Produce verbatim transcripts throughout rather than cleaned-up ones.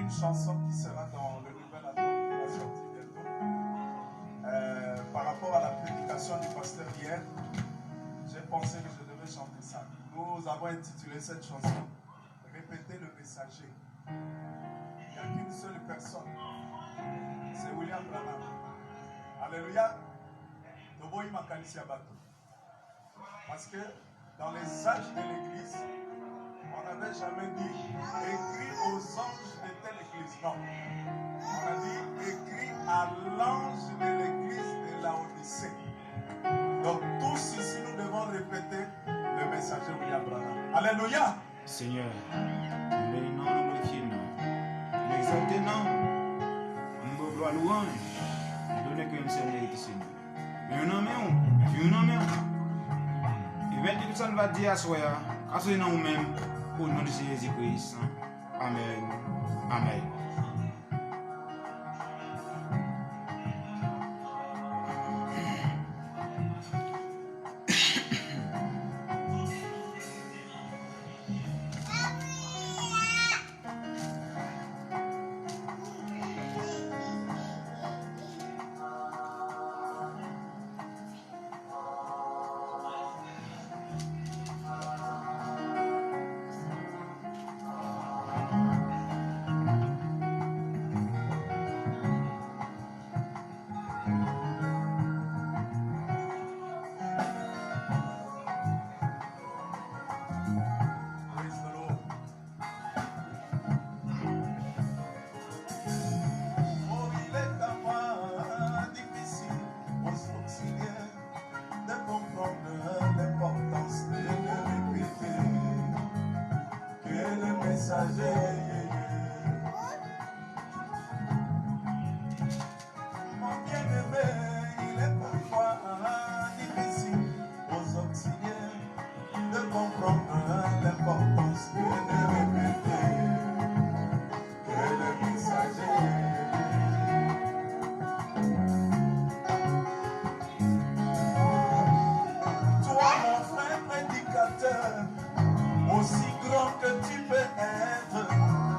chanson qui sera dans le nouvel album qui va sortir bientôt. Euh, par rapport à la prédication du pasteur hier, j'ai pensé que je devais chanter ça. Nous avons intitulé cette chanson Répétez le messager. Il n'y a qu'une seule personne. C'est William Branham. Alléluia. Tobo imakanisi abato. Parce que dans les âges de l'Église, on n'avait jamais dit écrit aux anges de telle église. Non. On a dit écrit à l'ange de l'église de Laodicée. Donc tous ici, nous devons répéter le messager William Branham. Alléluia. Senyè, nou beni non, nou glorifye non. Nou egzalte non. Nou ba w glwa, lwanj. Nou done ke yon sèl merite, Senyè. Men yo nan men w, men yo nan men w. E bèl de tout sa n va di aswè a, ka soti nan ou menm, o non de Jezi Kris. Amèn. Amèn. Praise the Lord. Oh, il est parfois difficile aux auxiliaires de comprendre l'importance de répéter que le messager Mon bien-aimé, il est parfois difficile aux auxiliaires de comprendre l'importance de répéter que le messager. Toi, mon frère prédicateur, aussi grand que tu peux être,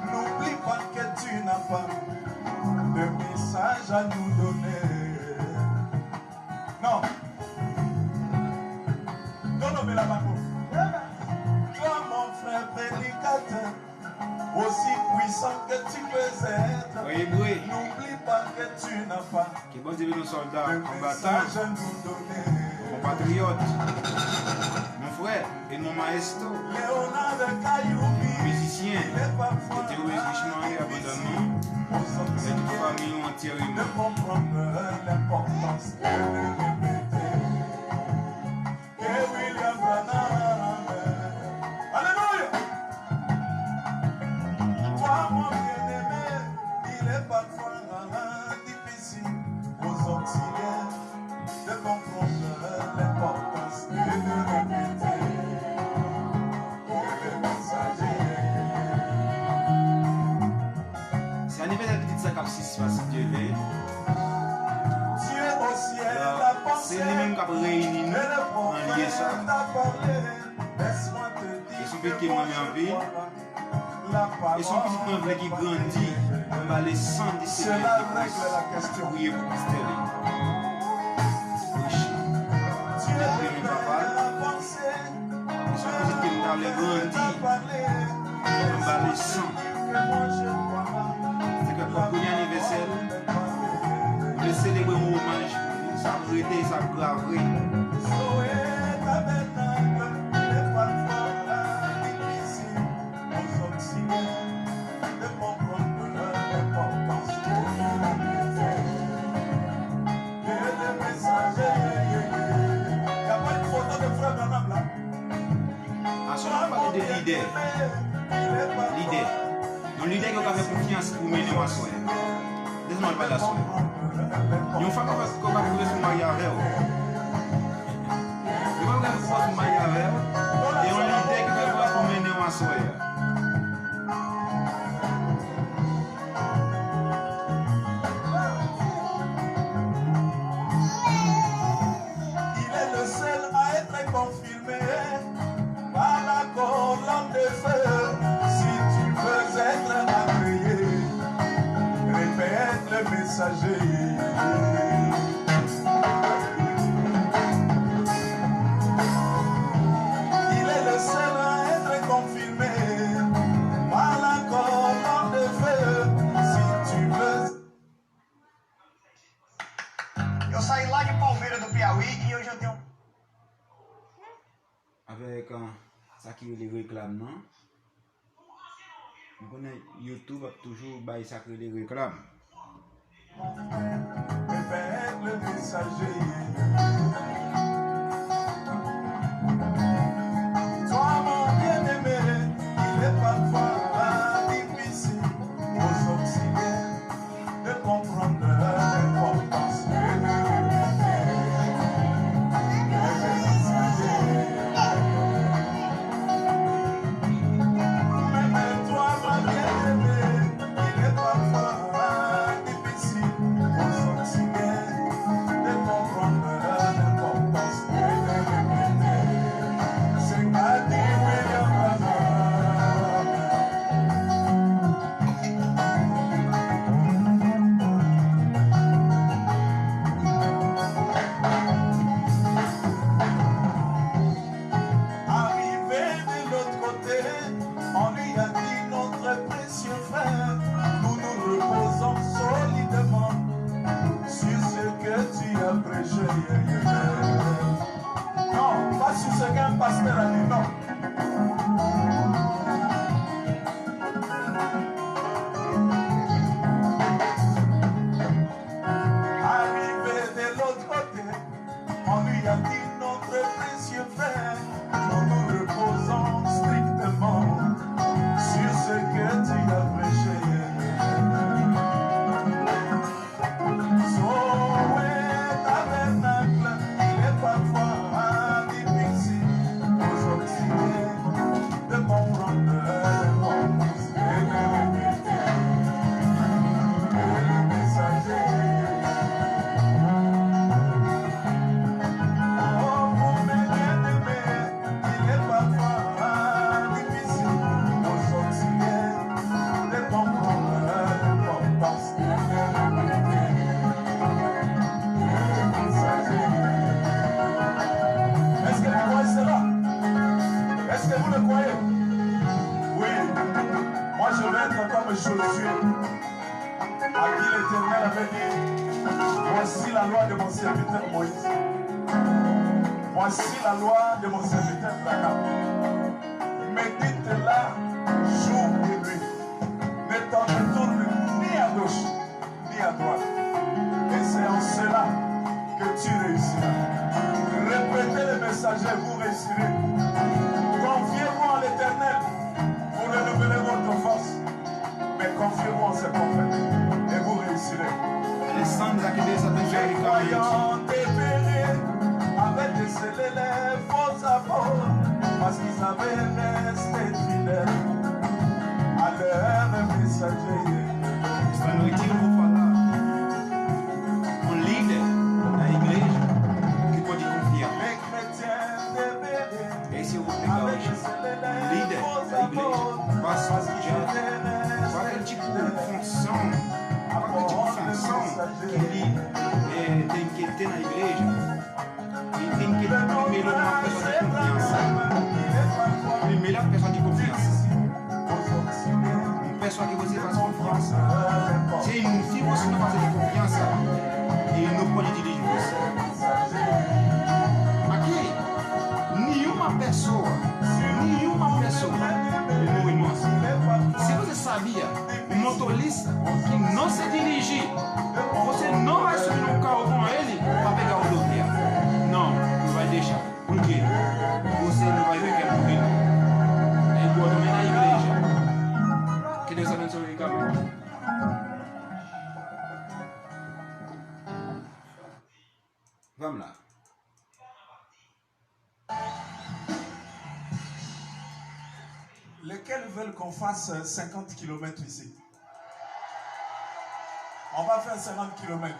n'oublie pas que tu n'as pas de message à nous donner. Non. Non, non, mais là-bas, toi, mon frère prédicateur, aussi puissant que tu peux être, n'oublie pas que tu n'as pas Ke Bondye beni w, sòlda, konbatan, konpatriyòt, mon frè e mon maestro, mizisyen, ke Dye beni richman e abondamman, e tout fanmi w antyèman. William Branham. Alléluia. Toi, mon bien-aimé, il est parfois difficile aux auxiliaires de comprendre l'importance de répéter que le messager. Se anivèsè pitit sa k ap sis la, si Dye vle. Dieu au ciel a pensé, se li menm k ap reyini nou nan lye sa. E se yon pitit ke m renmen anpil. E se yon pitit mwen vle ki grandi anba le sang du Seigneur Jésus-Christ. Priye pou pastè li. Preche. Mwen renmen papa l. E se yon pitit ke m ta vle grandi anba le sang. Se ke pou premye anivèsè l, nou te selebre yon omaj pou li. Sa ap rete, sa ap grave. Aswè n ap pale de lidè. Lidè. Yon lidè ke w ka fè konfyans pou mennen w aswè a. Lèse m al pale aswè a. Yon fanm ke w ka, ke w ka rive sou marye avè w. Yon fanm ke w ka rive sou marye avè w. E yon lidè ke w ka rive pou mennen w aswè a. Il est le seul à être confirmé par la colonne de feu. Si tu veux être agréé, Il est le seul à être confirmé par la colonne de feu. Si tu veux. Eu saí lá de Palmeiras do Piauí e hoje eu tenho. Avèk, ah, sa ki rele reklam nan. Nou konnen YouTube ap toujou bay sa k rele reklam. Évêque le messager. Toi, mon bien-aimé, il est parfois difficile aux Occidentaux de comprendre l'importance de l'unité. Mais toi, ma bien-aimée, il est parfois difficile aux Antillais de comprendre l'importance de l'unité. C'est qu'a dit William Branham. Arrivé de l'autre côté, on lui a dit, notre précieux frère, nous nous reposons solidement sur ce que tu as prêché. Non, pas sur ce qu'un pasteur a dit, non. Arrivé de l'autre côté, on lui a dit, notre précieux frère, nous nous reposons strictement sur ce que tu as prêché. Zoé Tabernacle, il est parfois difficile aux Antillais de comprendre l'importance de l'unité. Et le messager, oh, pour mes bien-aimés, il est parfois difficile aux Antillais de comprendre l'importance de l'unité. Est-ce que vous croyez cela? Est-ce que vous le croyez? Oui. Moi, je vais être comme Josué, à qui l'Éternel avait dit, voici la loi de mon serviteur Moïse. Voici la loi de mon serviteur Branham. Médite-la jour et nuit. Ne t'en détourne ni à gauche ni à droite. Et c'est en cela que tu réussiras. Répétez le message et vous réussirez. Confiez-vous en l'Éternel pour renouveler votre force. Mais confiez-vous en ses prophètes et vous réussirez. Alessandra Kebesa. Les croyants périront avec des célèbres faux apôtres, parce qu'ils avaient resté fidèles à leur messager. Sa nou retire pou fwa la. Yon lidè nan igleja ki pwodui konfyans. E si ou pèdi yon lidè nan igleja, pastè, pa kritike ou fonksyon, pa kritike fonksyon ki li, eh, te enkyete nan igleja. Li te enkyete, li mele nan pèsòn de konfyans. Li mele ak pèsòn de konfyans. Yon pèsòn ki posede pase konfyans. Se yon fi posede pase konfyans. E yon pwodui de divòs. Maki, ni yon mapèso, ni yon mapèso, li mouri nwa. Si w se sabi a, motolis ki non se dirije, ou se non bay sou nou ka ou pran eli, pa pega ou dote a. Non, nou bay deja. Pou ki? Ou se nou bay wikèn pou vini. E pou w tounen nan igleja. Ki de sa menm sou medikaman. Vam la. Lesquels veulent qu'on fasse cinquante kilomètres ici? On va faire cinquante kilomètres.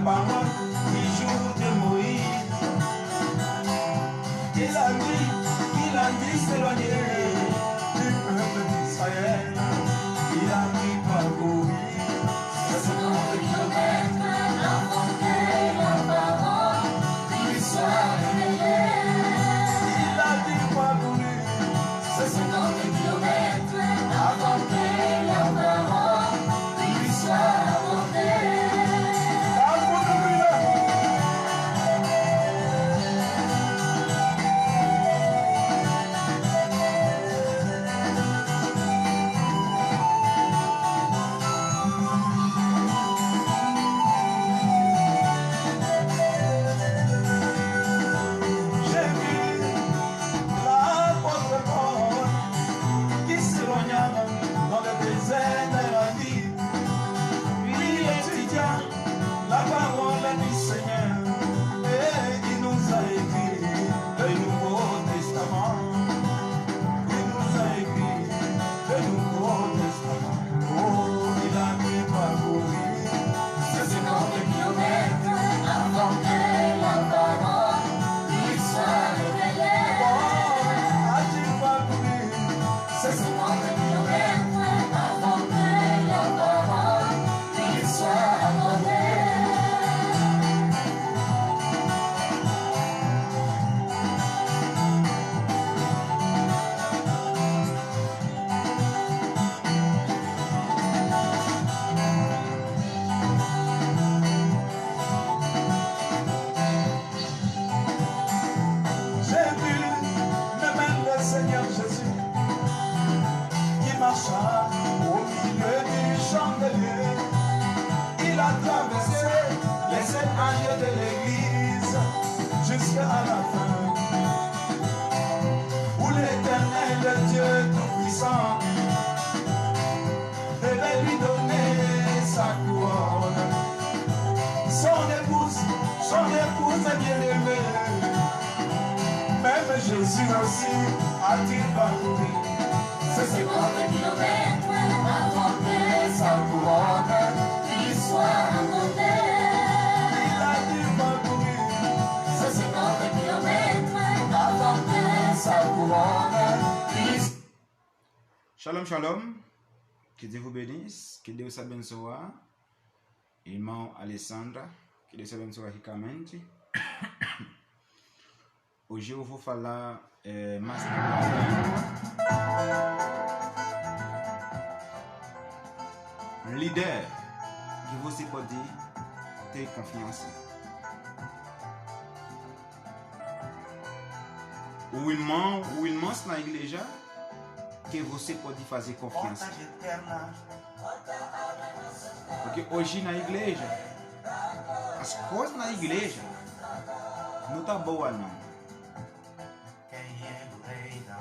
Parole du jour de Moïse. Il a dit, il a dit s'éloigner du peuple d'Israël. Il a dit parcourir cinquante kilomètres avant que la parole lui soit révélée. Il a dit parcourir cinquante kilomètres avant que la parole lui soit apportée. J'ai vu l'apôtre Paul qui s'éloigna dans le désert de la vie, puis étudia la parole du Seigneur, et il nous a écrit le Nouveau Testament. Il nous a écrit le Nouveau Testament. Oh, il a dû parcourir cent cinquante kilomètres avant que la parole lui soit révélée. Oh, a dû parcourir cent cinquante kilomètres avant que la parole lui soit accordée. J'ai vu même le Seigneur Jésus qui marcha au milieu du champ de blé. Il a traversé les sept âges de l'Église jusqu'à la fin, où l'Éternel Dieu Tout-Puissant devait lui donner sa couronne. Son épouse, son épouse bien-aimée, même Jésus aussi a-t-il parcouru ces cinquante kilomètres avant que sa couronne lui soit accordée. Il a dû parcourir ces cinquante kilomètres avant que sa couronne lui Shalom, shalom. Que Dieu vous bénisse. Que Deus abençoa. Irmão Alessandra. Que Deus abençoa ricamente. Hoje eu vou falar é, mais da líder que você pode ter confiança. O irmão, o irmão na igreja que você pode fazer confiança. Porque hoje na igreja, as coisas na igreja não tá boa não.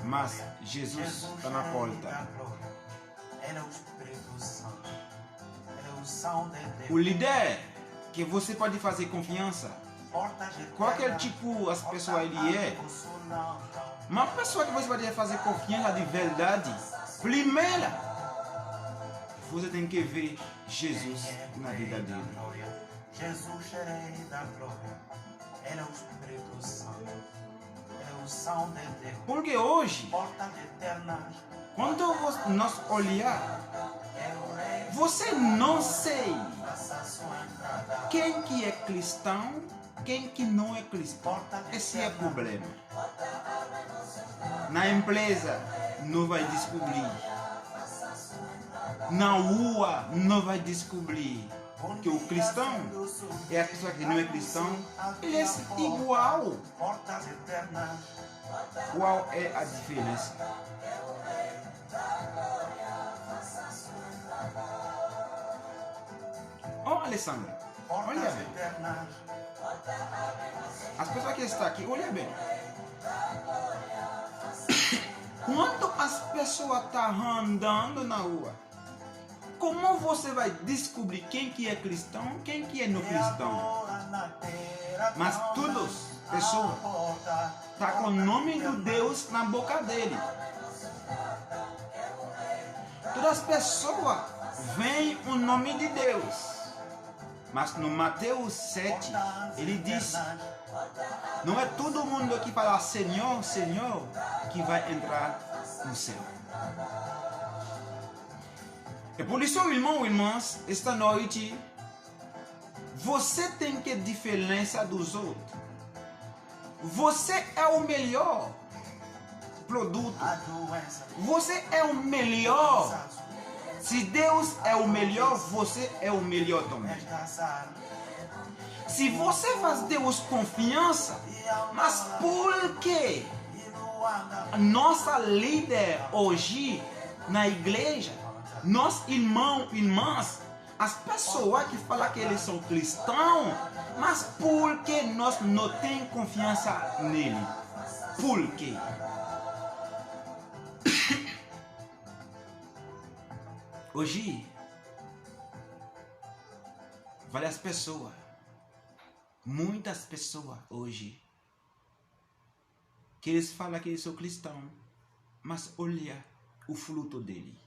Mas Jesus está na porta. O líder que você pode fazer confiança, qualquer tipo as pessoas ele é, uma pessoa que você pode fazer confiança de verdade, primeira, você tem que ver Jesus na vida dele. Jesus cheio da glória, ele é o Espírito Santo, é o Santo de Deus. Porque hoje, quando nós olhar, você não sei quem que é cristão, quem que não é cristão. Esse é problema. Na empresa, não vai descobrir. Na rua, não vai descobrir. Porque o cristão e a pessoa que não é cristão, ele é igual. Qual é a diferença? Oh, Alessandra, olha bem. As pessoas que estão aqui, olha bem. Quando as pessoas estão andando na rua, como você vai descobrir quem que é cristão, quem que é não cristão? Mas todos pessoas tá com o nome do Deus na boca dele. Todas as pessoas veem o nome de Deus. Mas no Mateus sete, ele disse: Não é todo mundo que fala Senhor, Senhor, que vai entrar no céu. E por isso, irmão, irmãs, esta noite você tem que diferença dos outros. Você é o melhor produto. Você é o melhor. Se Deus é o melhor, você é o melhor também. Se você faz Deus confiança, mas por que nossa líder hoje na igreja, nós irmão, irmãs, as pessoas que falam que eles são cristãos, mas por que nós não tem confiança nele? Por quê? Hoje, várias pessoas, muitas pessoas hoje, que eles falam que eles são cristãos, mas olha o fruto dele.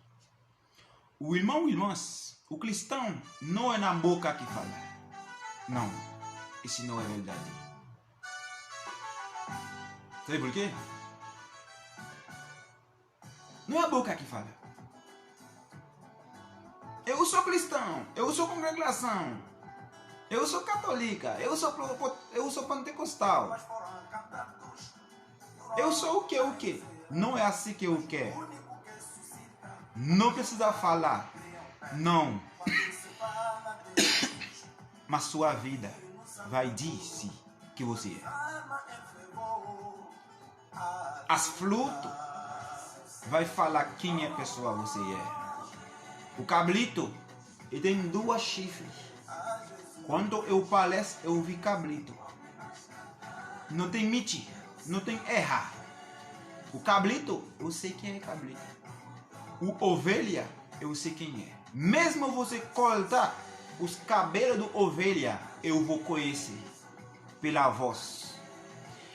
O irmão, irmãs, o cristão não é na boca que fala. Não, isso não é verdade. Sabe por quê? Não é a boca que fala. Eu sou cristão, eu sou congregação, eu sou católica, eu sou, pro- eu sou pentecostal. Eu sou o que, o que? Não é assim que eu quero. Não precisa falar. Não. Mas sua vida vai dizer que você é. As fruto vai falar quem é pessoa você é. O cabrito, ele tem duas chifres. Quando eu pareço, eu vi cabrito. Não tem miti, não tem errar. O cabrito, eu sei quem é cabrito. O ovelha, eu sei quem é. Mesmo você cortar os cabelos do ovelha, eu vou conhecer pela voz.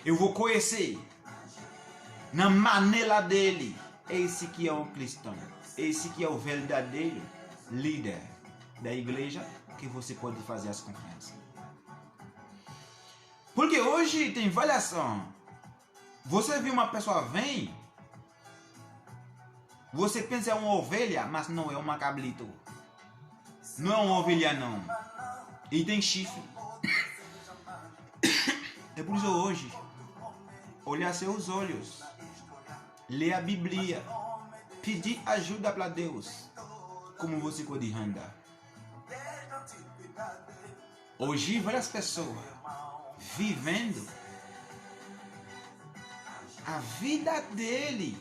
Eu vou conhecer na manera dele. Esse que é um cristão. Esse que é o verdadeiro líder da igreja que você pode fazer as confianças. Porque hoje tem variação. Você viu uma pessoa vem, você pensa é uma ovelha, mas não é uma cabrito. Não é uma ovelha, não. Ele tem chifre. É por isso hoje, olha seus olhos, lê a Bíblia, pedir ajuda para Deus, como você pode andar. Hoje, várias pessoas vivendo a vida dele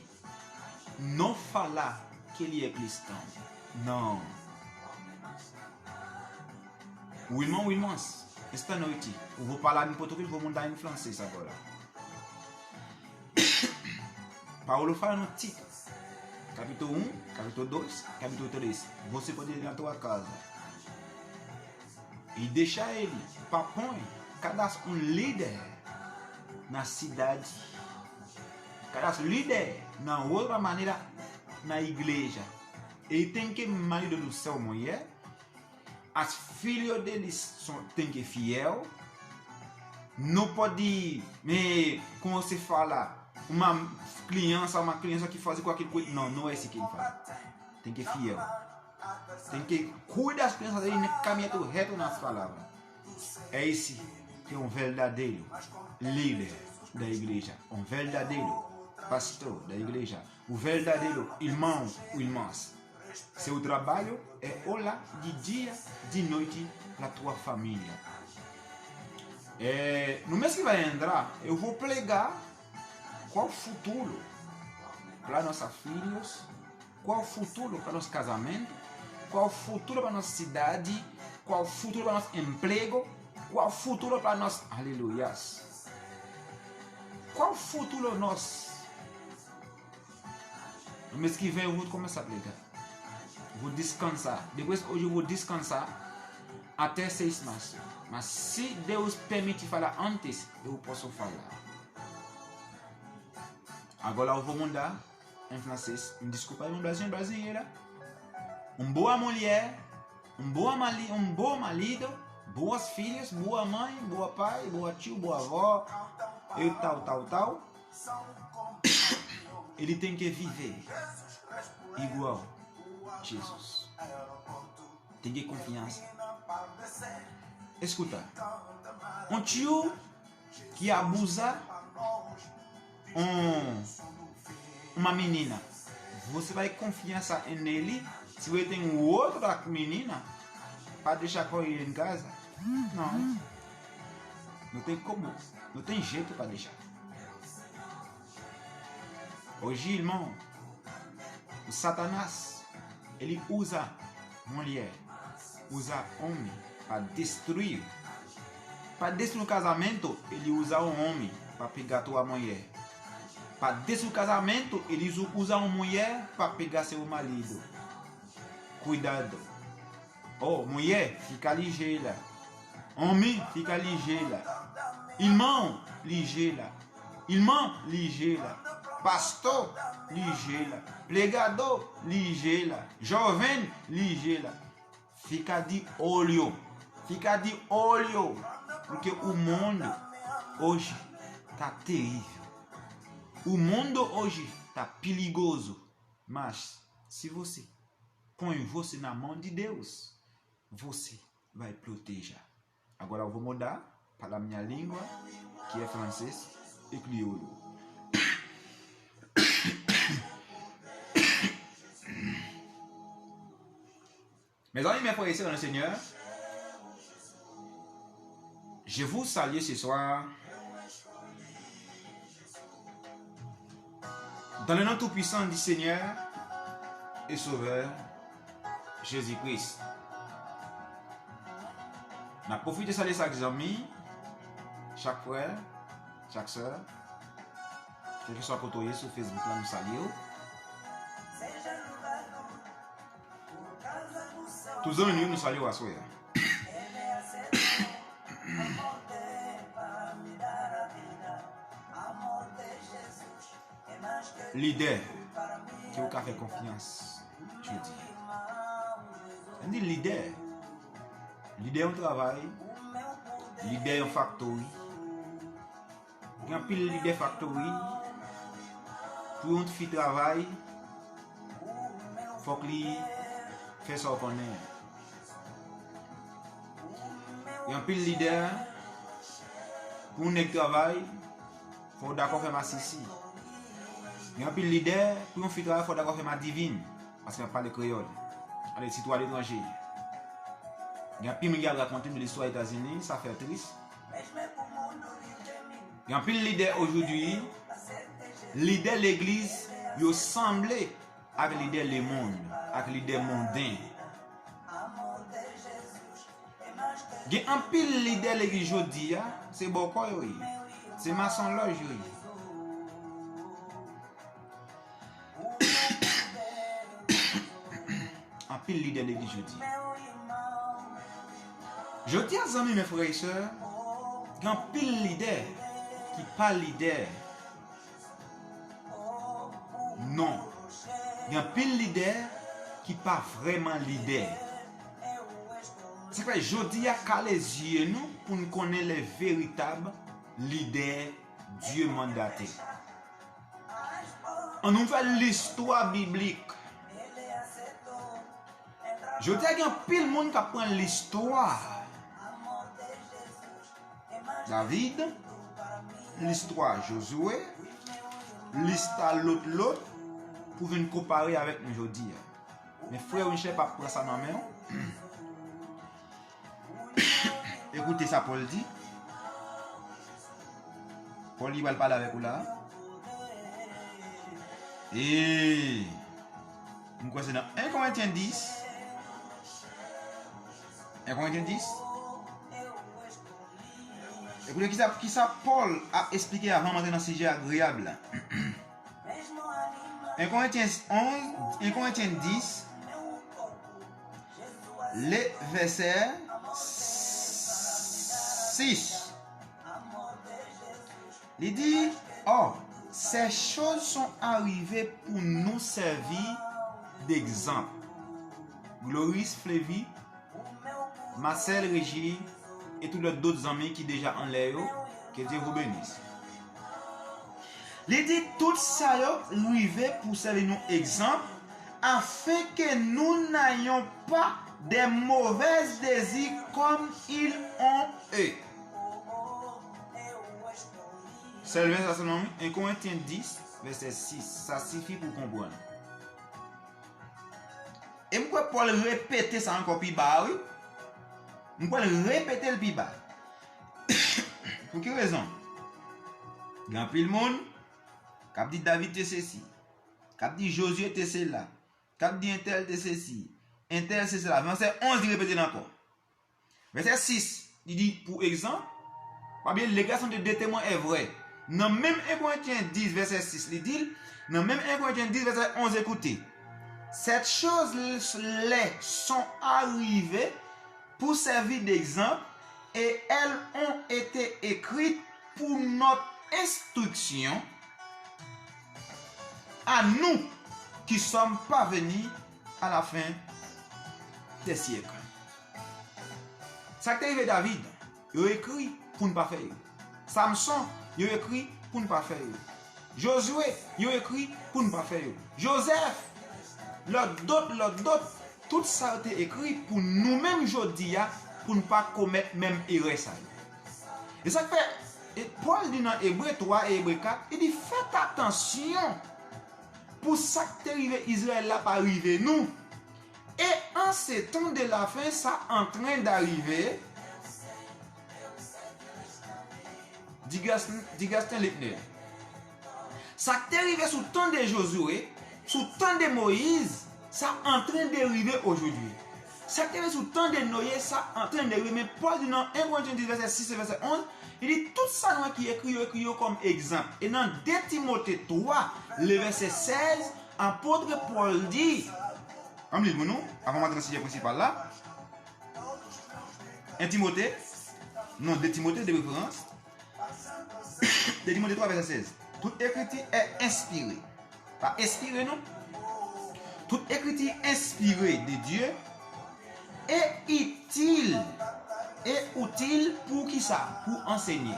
não falar que ele é cristão. Não. O irmão, irmãs, esta noite eu vou falar em português, vou mudar em francês agora. Paulo fala no Tito, capítulo um, capítulo dois, capítulo três. Você pode ir na tua casa e deixa ele, papõe, cada um líder na cidade, cada líder na outra maneira na igreja. Ele tem que marido do seu mulher, as filho deles são, tem que fiel. Não pode, me, como se fala, uma criança, uma criança que faz qualquer coisa. Não, não é isso que ele fala. Tem que fiel. Tem que cuidar das crianças aí, caminhar reto nas palavras. É esse que é um verdadeiro líder da igreja, um verdadeiro pastor da igreja, o verdadeiro irmão, irmãs. Seu trabalho é orar de dia, de noite para tua família. É, no mês que vai entrar, eu vou pregar qual futuro para nossas filhas, qual futuro para nosso casamento, qual futuro para nossa cidade, qual futuro para nosso emprego, qual futuro para nós, aleluias. Qual futuro nós No mês que vem eu vou começar a pregar. Vou descansar. Depois hoje eu vou descansar até seis março. Mas se Deus permitir falar antes, eu posso falar. Agora eu vou mandar em francês. Me desculpa aí, um Brasil, Brasil, era. Um boa mulher, um boa mali, um bom marido, Boas filhos, boa mãe, boa pai, boa tio, boa avó, e tal, tal, tal. Ele tem que viver igual Jesus. Tem que confiança. Escuta. Um tio que abusa um, uma menina, você vai confiança nele? Se você tem outra menina, pode deixar com ele em casa? Não. Não tem como. Não tem jeito para deixar. Hoje, irmão, o Satanás, ele usa mulher, usa homem para destruir. Para destruir o casamento, ele usa o homem para pegar tua mulher. Para destruir o casamento, ele usa uma mulher para pegar seu marido. Cuidado. Oh, mulher, fica ligeira. Homem, fica ligeira. Irmão, ligeira. Irmã, ligeira. Pastor, ligeira. Pregador, ligeira. Jovem, ligeira. Fica de olho. Fica de olho. Porque o mundo hoje tá terrível. O mundo hoje tá perigoso. Mas se você põe você na mão de Deus, você vai proteger. Agora eu vou mudar para a minha língua, que é francês e crioulo. Mes amis, mes frères et sœurs dans le Seigneur, je vous salue ce soir dans le nom tout-puissant du Seigneur et Sauveur Jésus-Christ. N ap pwofite salye chak zanmi, chak frè, chak sè, kèlkeswa kote w ye sou Facebook la, nou salye w. Tout zanmi nou, nou salye w aswè a. Lidè ke ou ka fè konfyans jodi a. Ann di lidè. Lidè yon travay, lidè yon faktori. Gen anpil lidè faktori. Pou yon fi travay, fòk li fè sa w konnen an. Gen anpil lidè, pou yon nèg travay, fò w dakò fè masisi. Gen anpil lidè, pou yon fi travay, fò w dakò fè madivin. Paske m ap pale kreyòl. Ale, sitou aletranje. Gen anpil moun ki al rakonte nou listwa Etazini, sa fè tris. Gen anpil lidè ojodwi, lidè legliz, yo sanble ak lidè lemonn, ak lidè monden. Gen anpil lidè legliz jodi a, se bòkò yo ye. Se masonlòj yo ye. Anpil lidè legliz jodi a. Jodi a, zanmi m, frè e sè, gen anpil lidè ki pa lidè. Non. Gen anpil lidè ki pa vrèman lidè. Sa fè jodi a, kale zye nou pou n konnen lè veritab lidè Dye mandate. Ann nou fè listwa biblik. Jodi a, gen anpil moun k ap pran listwa David, listwa Jozwe, listwa lòt lòt pou vin konpare avèk nou jodi a. Men frè Winchester p ap pran sa nan men w. Ekoute sa Pòl di. Pòl li pral pale avèk ou la. E m kwè se nan en Korentyen dis. En Korentyen dis. Ekoute kisa, kisa Pòl ap esplike avan m antre nan sijè agreyab la. En Korentyen onz, en Korentyen dis, le vèsè sis. Li di, or, ces choses sont arrivées pour nous servir d'exemple. Gloris Flevi, Marcel Régis, et tous les d'autres amis qui déjà en l'air, que Dieu vous bénisse. Li di tout sa yo rive pou sèvi nou egzanp, afin que nous n'ayons pas des mauvais désirs comme ils ont eux. Sèl vèsè sa sèlman, wi. En Korentyen dis, vèsè sis. Sa sifi pou konprann. E m kwè Pòl repete sa ankò pi ba a, wi. M kwè l repete l pi ba. Pou ki rezon? Gen anpil moun k ap di David te sesi, k ap di Jozye te sela, k ap di entèl te sesi, entèl se sela. Vèsè onz, li repete l ankò. Vèsè sis, li di, pou egzanp, pa bliye, le garçon de deux témoins est vrai. Nan menm en Korentyen dis, vèsè sis, li di l, nan menm en Korentyen dis, vèsè onz, écoutez. Ces choses-là sont arrivées pour servir d'exemple, et elles ont été écrites pour notre instruction, à nous qui sommes parvenus à la fin des siècles. Sa k te rive David, yo ekri pou n pa fè yo. Samson, yo ekri pou n pa fè yo. Jozye, yo ekri pou n pa fè yo. Jozèf, lòt dòt, lòt dòt, tout sa yo te ekri pou nou menm jodi a, pou n pa komèt menm erè sa yo. E sa k fè, e Pòl di nan Ebre twa e Ebre kat, li di, fèt atansyon pou sa k te rive Izrayèl la pa rive nou. Et en ces temps de la fin, ça en train d'arriver, dit Gas-, dit Gaston Lipner. Sa k te rive sou tan de Jozye, sou tan de Moyiz, sa antren de rive ojodwi. Sa k te rive sou tan de Noye, sa antren de rive. Men Pòl di nan en Korentyen dis, vèsè sis e vèsè onz, li di, tout sa nou wè ki ekri, yo ekri yo kòm egzanp. E nan de Timote twa, le vèsè sèz, apot Pòl di, ann li l pou nou, avan m antre nan sijè prensipal la. En Timote, non, de Timote, de preferans. De Timote twa, vèsè sèz. Tout écriture est inspirée. Pa espire, non. Tout écriture inspirée de Dieu et utile, et utile pou ki sa? Pou ansenye.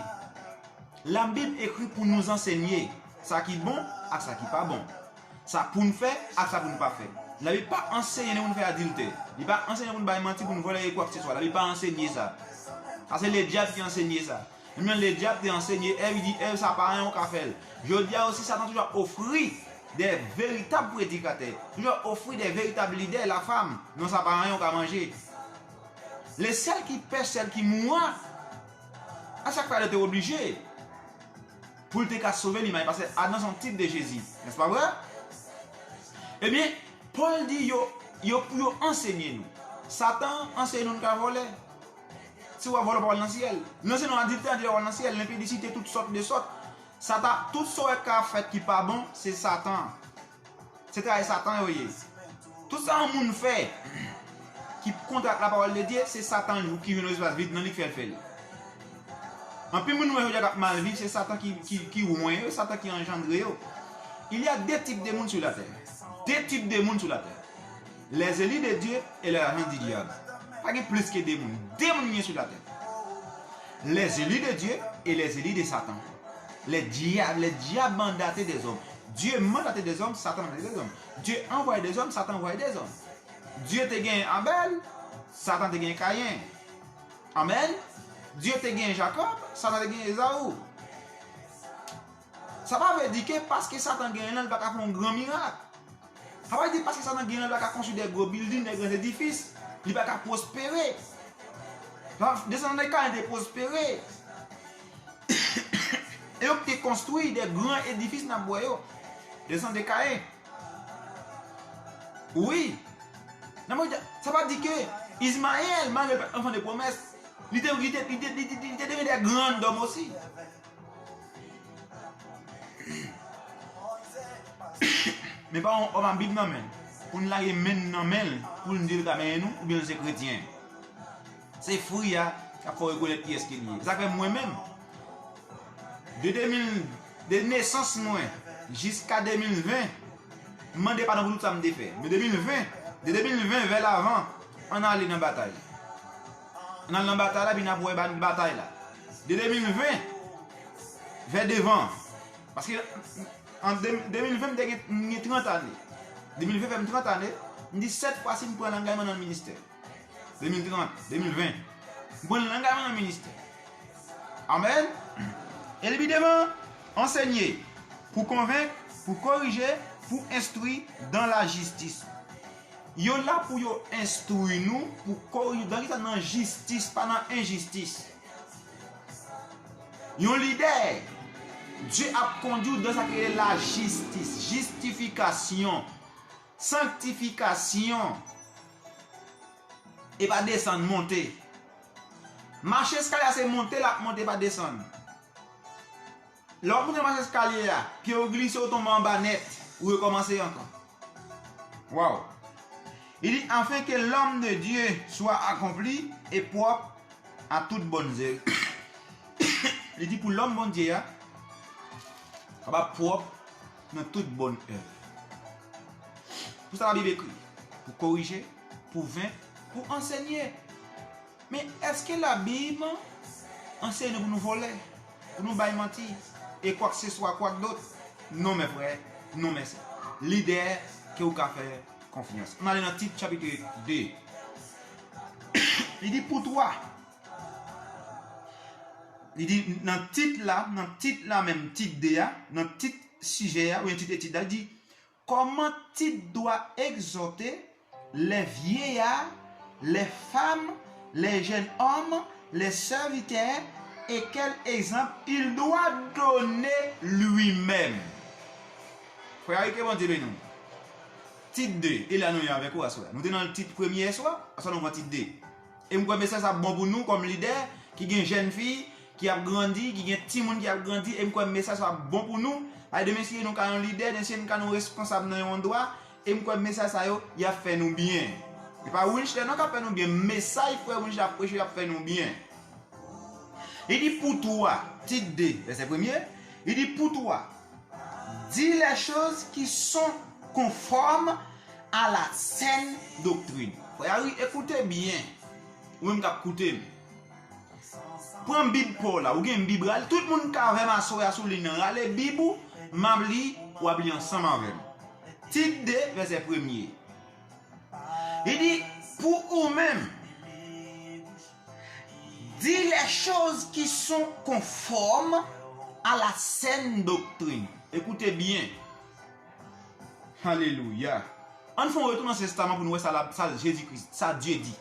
Labib ekri pou nou ansenye sa ki bon ak sa ki pa bon. Sa pou n fè ak sa pou n pa fè. Labib pa ansenye nou pou n fè adiltè. Li pa ansenye nou pou n bay manti, pou n vòlè e kwakseswa. Labib pa ansenye sa. Sa se ledyab ki ansenye sa. Ebyen, ledyab te ansenye Èv, li di Èv, sa pa anyen ou ka fè l. Jodi a osi, Satan toujou ap ofri de veritab predikatè, toujou ap ofri de veritab lidè, la femme, non, sa pa anyen ou ka manje. Le sèl ki pèch, sèl ki mwa, a sa k fè Adan te oblije pou l te ka sove limay, paske Adan se yon tit de Jezi, nèspa vre? Ebyen, Pòl di yo, yo pou yo ansenye nou. Satan ansenye nou n ka vòlè. Si w ap vòlè, w pa pral nan syèl. Nan syèl, nou adiltè, adiltè, w ap nan syèl. Lenpidisite, tout sòt de sòt. Satan, tout sa w wè k ap fèt ki pa bon, se Satan. Se travay Satan yo ye. Tout sa yon moun fè ki kontrè ak lapawòl de Dye, se Satan ki jwenn yon espas vid nan li k fè l fè l. Anpil moun nou wè jodi a k ap mal viv, se Satan ki, ki, ki won yo, Satan ki anjandre yo. Il y a deux types de moun sur la terre. De tip de moun sou latè. Les élus de Dieu et les agents du diable. Pa gen plis ke de moun. De moun gen sou latè. Les élus de Dieu et les élus de Satan. Les diables, les diables mandatés des hommes. Dieu mandaté des hommes, Satan mandaté des hommes. Dieu envoyé des hommes, Satan envoyé des hommes. Dieu te gen Abèl, Satan te gen Kayen. Amèn. Dieu te gen Jacob, Satan te gen Esaü. Sa pa vle di ke paske Satan genyen l, li pa ka fè yon gran mirak. Sa pa vle di paske Satan genyen l, li pa ka konstwi de gwo bilding, de gran edifis, li pa ka pwospere. Desandan de Kayen te pwospere. E yo te konstwi de gran edifis n ap wè yo. Desandan de Kayen. Wi. Nan mwen, sa pa di ke Izmayèl, malgre l pa t anfan de pwomès, li te, li te, li te, li te, li te devyen de grandòm osi. Men pa yon òm ak Bib nan men l, pou n lage men n nan men l, pou n di l ka benyen nou, oubyen l se kretyen. Se fwi a k ap fè w rekonèt kiyès ke l ye. Sa k fè mwen menm, de de mil, de nesans mwen jiska de mil ven, m mande padon pou tout sa m te fè. Men de mil ven, de de mil ven vè lavan, ann ale nan batay. Ann al nan batay la, epi n ap wè ba-, batay la. De de mil ven, vè devan. Paske an de, de mil ven, m te gen, m gen trant ane. De mil ven fè m trant ane, m di sèt fwa si m pran langajman nan ministè. De mil trant, de mil ven. M pran langajman nan ministè. Amèn. E li pi devan, ansenye, pou konvenk, pou korije, pou enstwi dan lajistis. Yo la pou yo enstwi nou, pou korije. Dan kisa? Nan jistis, pa nan enjistis. Yon lidè, Dye ap kondui w dan sa ki rele lajistis, jistifikasyon, sanktifikasyon. E pa desann, monte. Mache eskalye a se monte l ap monte, pa desann. Lè w ap monte mache eskalye a, pye w glise, w tonbe anba nèt, ou rekòmanse ankò. Waw! Li di, afin que l'œuvre de Dieu soit accomplie et propre à toute bonne œuvre. Li di pou lòm Bondye a kapab pwòp nan tout bòn èv. Pou sa Labib ekri, pou korije, pou venk, pou ansenye. Men èske Labib ansenye nou pou nou vòlè, pou nou bay manti, e kwakseswa, kwakdot? Non, men frè, non, men sè. Lidè ke ou ka fè konfyans. Ann ale nan Tit chapit de. Li di pou twa. Li di nan tit la, nan tit la menm, tit de a, nan tit sijè a, oubyen tit etid la, li di, comment Tite doit exhorter les vieillards, les femmes, les jeunes hommes, les serviteurs, et quel exemple il doit donner lui-même. Frè, ke Bondye beni w. Tit de, e la nou ye avèk ou aswè. Nou te nan tit premye yèswa, aswè nou pran tit de. E m kwè mesaj sa bon pou nou kòm lidè ki gen jèn fi ki ap grandi, ki gen timoun ki ap grandi, e m kwè mesaj sa bon pou nou. Paske demen si nou ka yon lidè, demen si nou ka yon responsab nan yon andwa, e m kwè mesaj sa yo, y ap fè nou byen. E pa Winshley non k ap fè nou byen, mesaj frè Winshley ap preche, y ap fè nou byen. Li di pou twa, Tit de, vèsè premye, li di pou twa, dis les choses qui sont conformes à la saine doctrine. Frè Harry, ekoute byen. Ou menm k ap koute m. Pran Bib pa w la, ou gen Bib, rale. Tout moun k avè m aswè a sou liy nan, rale Bib ou, m ap li, w ap li ansanm avè m. Tit de, vèsè premye. Li di, pou ou menm, dis les choses qui sont conformes à la saine doctrine. Ekoute byen. Alelouya. Ann fè yon retou nan Ansyen Testaman pou nou wè sa, la, sa Jezi Kris, sa Dye di.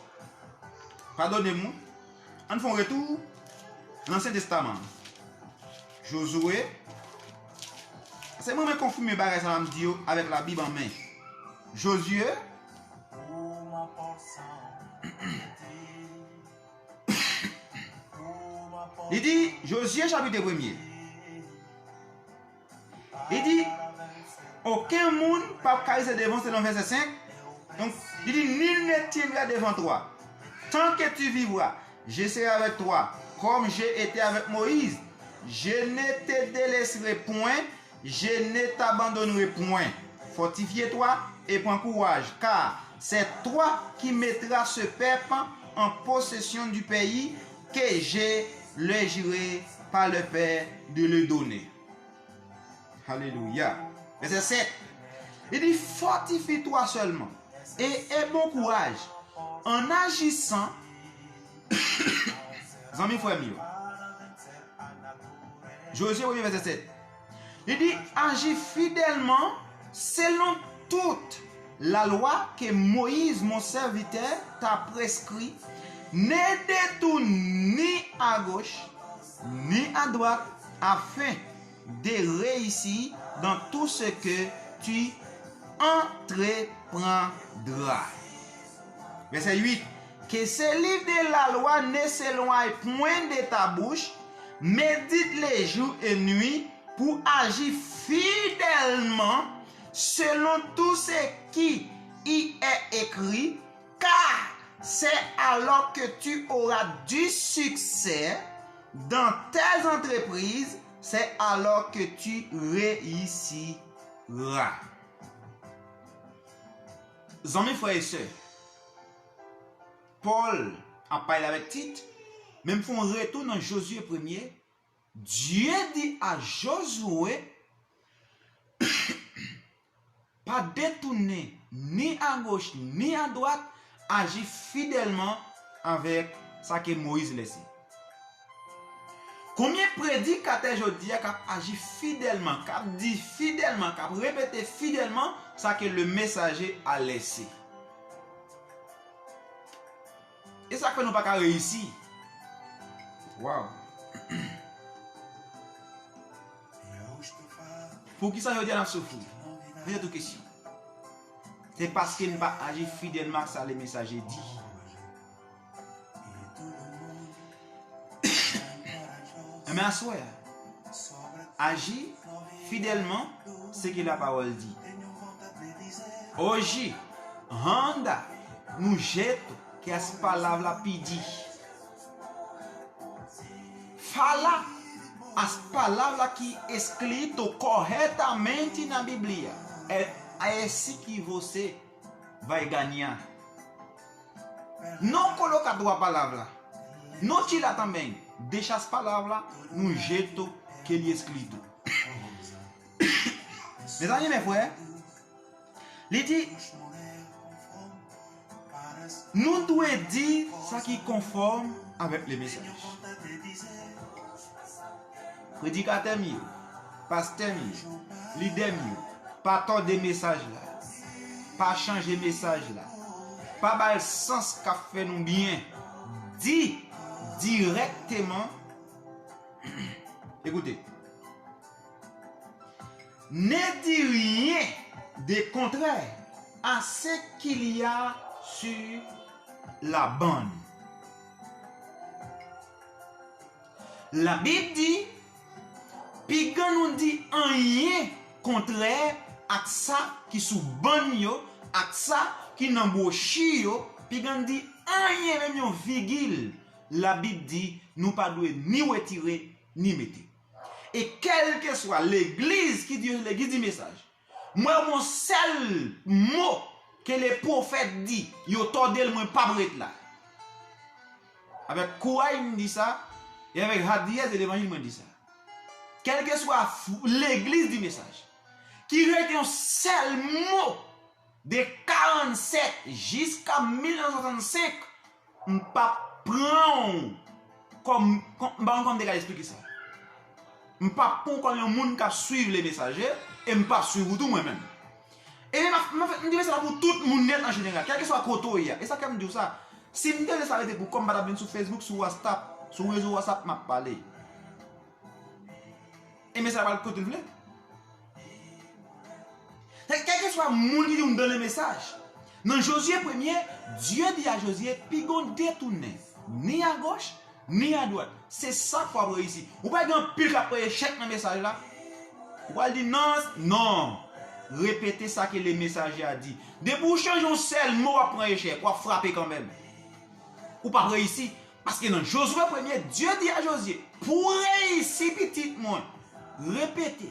Padone m, wi. Ann fè yon retou nan Ansyen Testaman. Jozye. Se mwen menm konfime bagay sa m di yo avèk Labib an men. Jozye. Li di, Jozye chapit premye. Li di, okenn moun p ap ka rete devan w, selon vèsè senk. Donk, li di, nul ne tiendra devant toi. Tant que tu vivras, je serai avec toi, comme j'ai été avec Moïse. Je ne te délaisserai point, je ne t'abandonnerai point. Fortifie-toi et prends courage, car c'est toi qui mettras ce peuple en possession du pays que je leur jurai par leur père de le donner. Alelouya. Vèsè sèt. Li di, fortifie-toi seulement et aie bon courage en agissant. Zanmi frè m yo. Jozye premye vèsè sèt. Li di, agis fidèlman selon toute la loi que Moïse, mon serviteur, t'a prescrit. Ne détourne ni à gauche, ni à droite, afin de réussir dans tout ce que tu entreprendras. Vèsè uit. Que ce livre de la loi ne s'éloigne point de ta bouche, médite-le jour et nuit pour agir fidèlement selon tout ce qui y est écrit, car c'est alors que tu auras du succès dans tes entreprises, c'est alors que tu réussiras. Zanmi frè e sè, Pòl ap pale avèk Tit, men m fè yon retou nan Jozye premye. Dye di a Jozye, pa detounen ni agoch ni adwat, aji fidèlman avèk sa ke Moyiz lèse. Konbyen predikatè jodi a k ap aji fidèlman, k ap di fidèlman, k ap repete fidèlman sa ke le mesaje a lèse? E sa k fè nou pa ka reyisi. Waw. Poukisa jodi a n ap soufri? Mete tou kesyon. Se paske n pa aji fidèlman ak sa le mesaje di. Enben aswè a, aji fidèlman se ke la pawòl di. Oji, handa, no jeito que as palavras pedem. Fala as palavras que escrito corretamente na Bíblia. É, é assim que você vai ganhar. Não coloca duas palavras. Não tira também. Deixa as palavras no jeito que ele escrito. Mezanmi, men frè, li di, nou dwe di sa ki konfòm avèk le mesaj. Predikatè m yo, pastè m yo, lidè m yo, pa tòde mesaj la. Pa chanje mesaj la. Pa ba l sans k ap fè nou byen. Di dirèkteman. Écoutez. Ne dis rien de contraire à ce qu'il y a sur la bande. Labib di, piga nou di anyen kontrè ak sa ki sou bann yo, ak sa ki nan bwochi yo, piga n di anyen, menm yon vigil, Labib di nou pa dwe ni retire, ni mete. E kèlkeswa legliz ki di yo se legliz di mesaj, mwen wè yon sèl mo ke le pwofèt di, yo tòde l, mwen p ap ret la. Avèk kouraj m di sa, e avèk hadiyès de levanjil mwen di sa. Kèlkeswa f- legliz di mesaj, ki rete yon sèl mo de karannsèt jiska mil nèf san swasannsenk, m p ap pran w kòm, kòm, m pa konn kòman m te ka esplike sa. M p ap pran w kòm yon moun k ap swiv le mesaje, e m p ap swiv ou tou mwen menm. E m ap, m ap, m di mesaj la pou tout moun nèt an jeneral, kèlkeswa kote w ye a. E sa k fè m di w sa. Si m te vle sa rete pou kò m, m pa t ap vin sou Facebook, sou WhatsApp, sou rezo WhatsApp, m ap pale. E mesaj la pral kote l vle. Kèlkeswa moun ki di w m dans le message. Nan Jozye premye, Dye di a Jozye, piga w detounen, ni agoch, ni adwat. Se sa k fè w ap reyisi. Ou pa gen anpil k ap pran echèk nan mesaj la? Ou pral di non, non. Repete sa ke le mesaje a di. Depi w chanje yon sèl mo, w ap pran echèk, w ap frape kanmenm. Ou p ap reyisi. Paske nan Jozye premye, Dye di a Jozye, pou w reyisi pitit mwen, repete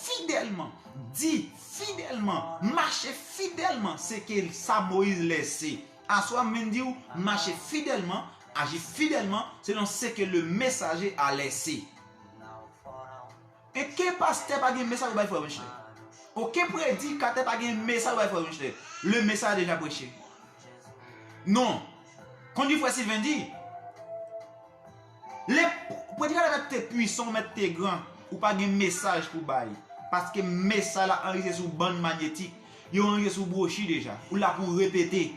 fidèlman, di fidèlman, mache fidèlman, se ke sa Moyiz lèse. Aswè a m vin di w, mache fidèlman, aji fidèlman, selon ce que le messager a laissé. Enke pastè pa gen mesaj pou bay frè Michelet. Oke predikatè pa gen mesaj pou bay frè Michelet. Le message déjà prêché. Non. Konn di frè Sylvain di, le predikatè mèt te pwisan, mèt te gran, ou pa gen mesaj pou bay. Paske mesaj la anrejistre sou bann manyetik. Yo anrejistre sou bwochi deja. Ou la pou repete.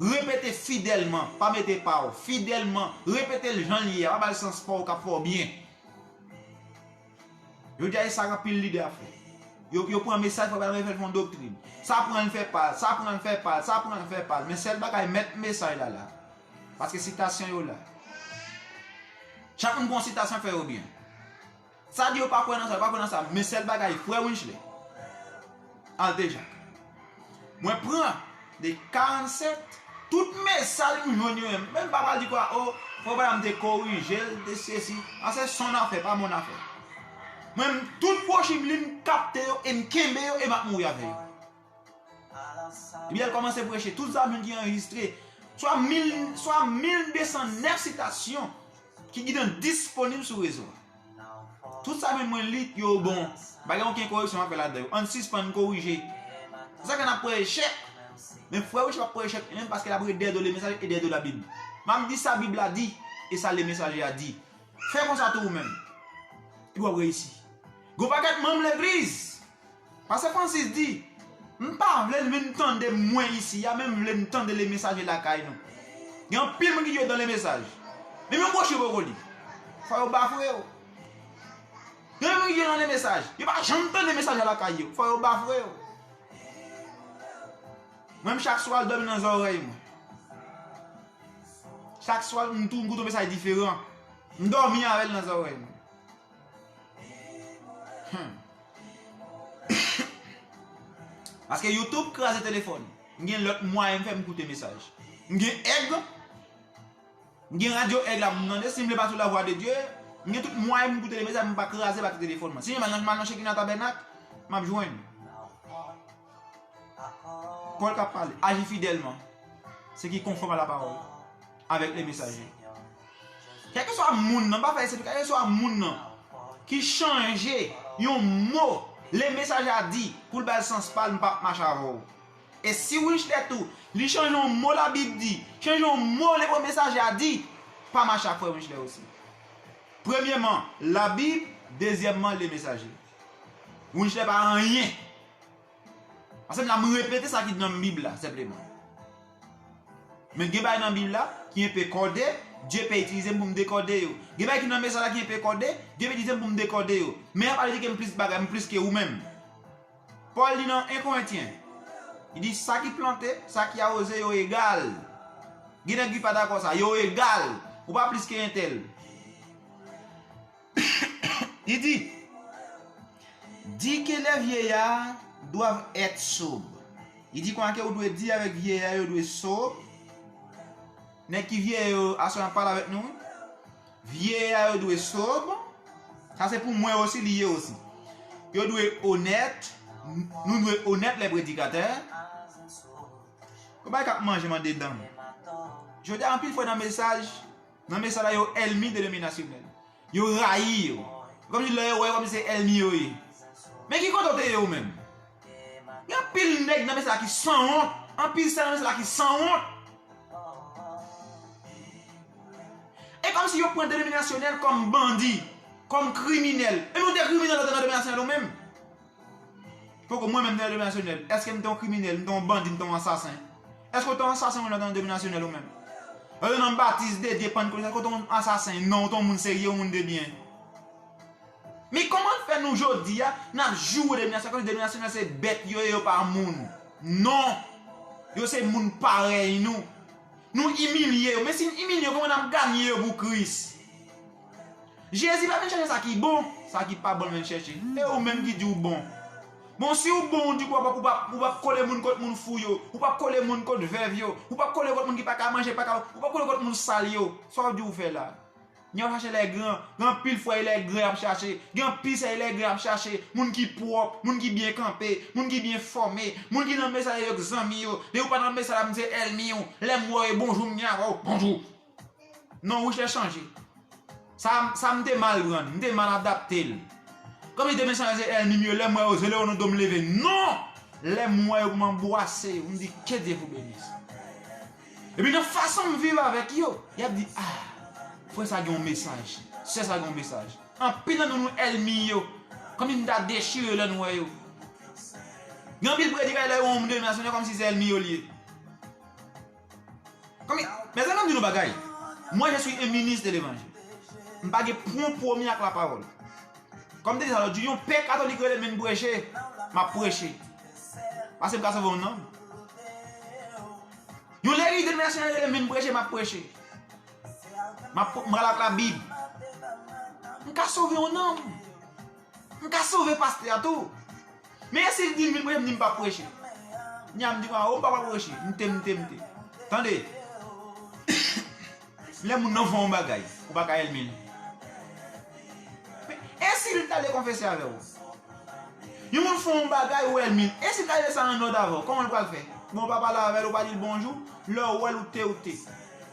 Repete fidèlman. Pa mete pa w. Fidèlman. Repete l jan l ye a. Pa ba l sans pa w k ap fè w byen. Jodi a, e sa anpil lidè ap fè. Yo, yo pran mesaj, fò yo fè l fè yon doktrin. Sa pran l fè pa l, sa pran l fè pa l, sa pran l fè pa l. Men sèl bagay, mèt mesaj la la. Paske sitasyon yo la. Chak moun pran yon sitasyon, fè yo byen. Sa di yo pa kwè nan sa, yo pa kwè nan sa. Men sèl bagay, frè Winchley. Al deja. Mwen pran de karannsèt, tout mesaj m jwenn yo menm. Menm pa pral di kwa, o, fò pa m te korije l, te sesi. A se son afè, pa mon afè. Mwen, tout bwochi m li, m kapte yo, e m kenbe yo, e m ap mouri avè yo. Epi lè l kòmanse preche, tout sa moun ki anrejistre, Swa mil, swa mil de san nèf sitasyon ki gentan disponib sou rezo a. Tout sa menm mwen li, yo bon. Pa gen okenn koreksyon m ap fè ladan yo. Ann sispann korije. Se sa k fè n ap pran echèk. Men frè Richard p ap pran echèk li menm paske l ap ret dèyè do le mesaj e dèyè do Labib. M ap di sa Bib la di e sa le mesaj a di. Fè konsa tou ou menm. Epi w ap reyisi. Gon pakèt manm legliz. Pastè Francis di, "M pa vle l vin tande mwen isi a, men m vle m tande le mesaje lakay nou." Gen anpil moun ki di yo nan le mesaj. Men yon bwochi yo poko li. Fò yo bafre yo. Gen moun ki di yo nan le mesaj. Yo pa janm tande mesaj la lakay yo. Fò yo bafre yo. Mwen menm chak swa l dòmi nan zòrèy mwen. Chak swa m tou m koute yon mesaj diferan. M dòmi avè l nan zòrèy mwen. Hmm. Paske YouTube kraze telefòn. M gen lòt mwayen m fè m koute mesaj. M gen èg. M gen radyo èg la pou m tande. Si m vle pa sou Lavwadedye, m gen tout mwayen m koute mesaj, m pa kraze batri telefòn mwen. Si m al nan, m al nan Shekinah Tabènak, m ap jwenn. Pòl k ap pale, aji fidèlman, se ki konfòm a la pawòl, avèk le mesaje. Kèlkeswa moun nan, pa fè eksepsyon, kèlkeswa moun nan ki chanje yon mo le mesaje a di pou l ba l sans pa l, m p ap mache avè w. E si Winchler tou, li chanje yon mo Labib di, chanje yon mo le mesaje a di, pa mache ak frè Winchler osi. Premyèman, Labib, dezyèmman, le mesaje. Winchler pa anyen. Paske m la, m repete sa ki nan Bib la, senpleman. Men gen bagay nan Bib la ki enpe kòde, Dye pe itilize m pou m dekòde yo. Gen bagay ki nan mesaj la ki enpe kòde, Dye pe itilize m pou m dekòde yo. Men a pa vle di ke m plis bagay, m plis ke ou menm. Pòl di nan en Korentyen, li di, "Sa ki plante, sa ki awoze, yo egal." Gen nèg ki pa dakò sa, yo egal. Ou pa plis ke entèl. Li di, "Dis que les vieillards doivent être sobres." Li di konsa ke ou dwe di avèk vyeya yo dwe sob. Nèg ki vye yo, aswè an pale avèk nou. Vyeya yo dwe sob. Sa se pou mwen osi, li ye osi. Yo dwe onèt. Nou dwe onèt, les prédicateurs. Yon bagay k ap manje m andedan m. Jodi a, anpil fwa nan mesaj, nan mesaj la, yo ènmi denominasyonèl. Yo rayi yo. Kòmsi lè yo wè yo kòmsi se ènmi yo ye. Men ki kote w te ye ou menm? Gen anpil nèg nan mesaj la ki sanwont. Anpil sè nan mesaj la ki sanwont. E kòmsi yo pran denominasyonèl kòm bandi, kòm kriminèl. E nou te kriminèl lè w te nan denominasyonèl ou menm? Poko mwen menm te nan denominasyonèl. Èske m te yon kriminèl, m te yon bandi, m te yon ansasen? Èske w te yon ansasen ou nan denominasyonèl ou menm? Lè w te nan batis, de, de, pann, kolis, èske w te yon ansasen? Non, w te yon moun serye, yon moun de byen. Men kòman fè nou jodi a, n ap joure denominasyonèl, kòmsi denominasyonèl se bèt yo ye, yo pa moun. Non! Yo se moun parèy nou. Nou imilye yo. Men si n imilye yo, kòman n ap ganye yo pou Kris? Jezi pa vin chèche sa ki bon, sa ki pa bon l vin chèche. E ou menm ki di w bon. Bon, si w bon, ou di w p ap, ou p ap, ou p ap kole moun kot moun fou yo, ou p ap kole moun kot vèv yo, ou p ap kole kot moun ki pa ka manje, pa ka, ou p ap kole kot moun sal yo. Sa w di w fè la? Nèg yo chache lè gran, gen anpil frè e lè gran y ap chache, gen anpil sè e lè gran y ap chache, moun ki pwòp, moun ki byen kanpe, moun ki byen fòme, moun ki nan mesaj yo k zanmi yo. Depi w pa nan mesaj la, m se ènmi w. Lè m wè w, e bonjou m gen avè w, bonjou. Non, Richard chanje. Sa, sa m te mal pran, m te mal adapte l. Kòmsi denominasyonèl se ènmi m yo, lè m wè yo, se leve nan do m leve. Non! Lè m wè yo pou m anbwase yo, m di, "Que Dieu vous bénisse." Epi nan fason m viv avèk yo, y ap di, "Ah, frè sa gen yon mesaj, sè sa gen yon mesaj." Anpil nan nou, nou ènmi yo. Kòmsi n ta dechire lè n wè yo. Gen anpil predikatè lè yo wè yon moun denominasyonèl kòmsi se ènmi yo l ye. Kòmsi, mezanmi, m di nou bagay. Moi, je suis un ministre de l'évangile. M pa gen pwen pwomi ak lapawòl. Kòm m te di sa lòt jou, yon pè katolik rele m vin preche, m ap preche. Paske m ka sove yon nanm. Yon legliz denominasyonèl rele m vin preche, m ap preche. M ap, m pral ak Labib. M ka sove yon nanm. M ka sove pastè a tou. Men si l di m vin preche, m di m p ap preche. Nya m di, "A, ou m p ap preche." M te, m te, m te. Tande. Lè moun nan fè yon bagay, ou pa ka ènmi l. Men, e si l t ale konfese avè w? Yon moun fè yon bagay, ou ènmi l. E si l t ale sa an nòd avè w, kòman l pral fè? Bon, w pa pale avè l, ou pa di l bonjou. Lè w wè l, ou te, ou te.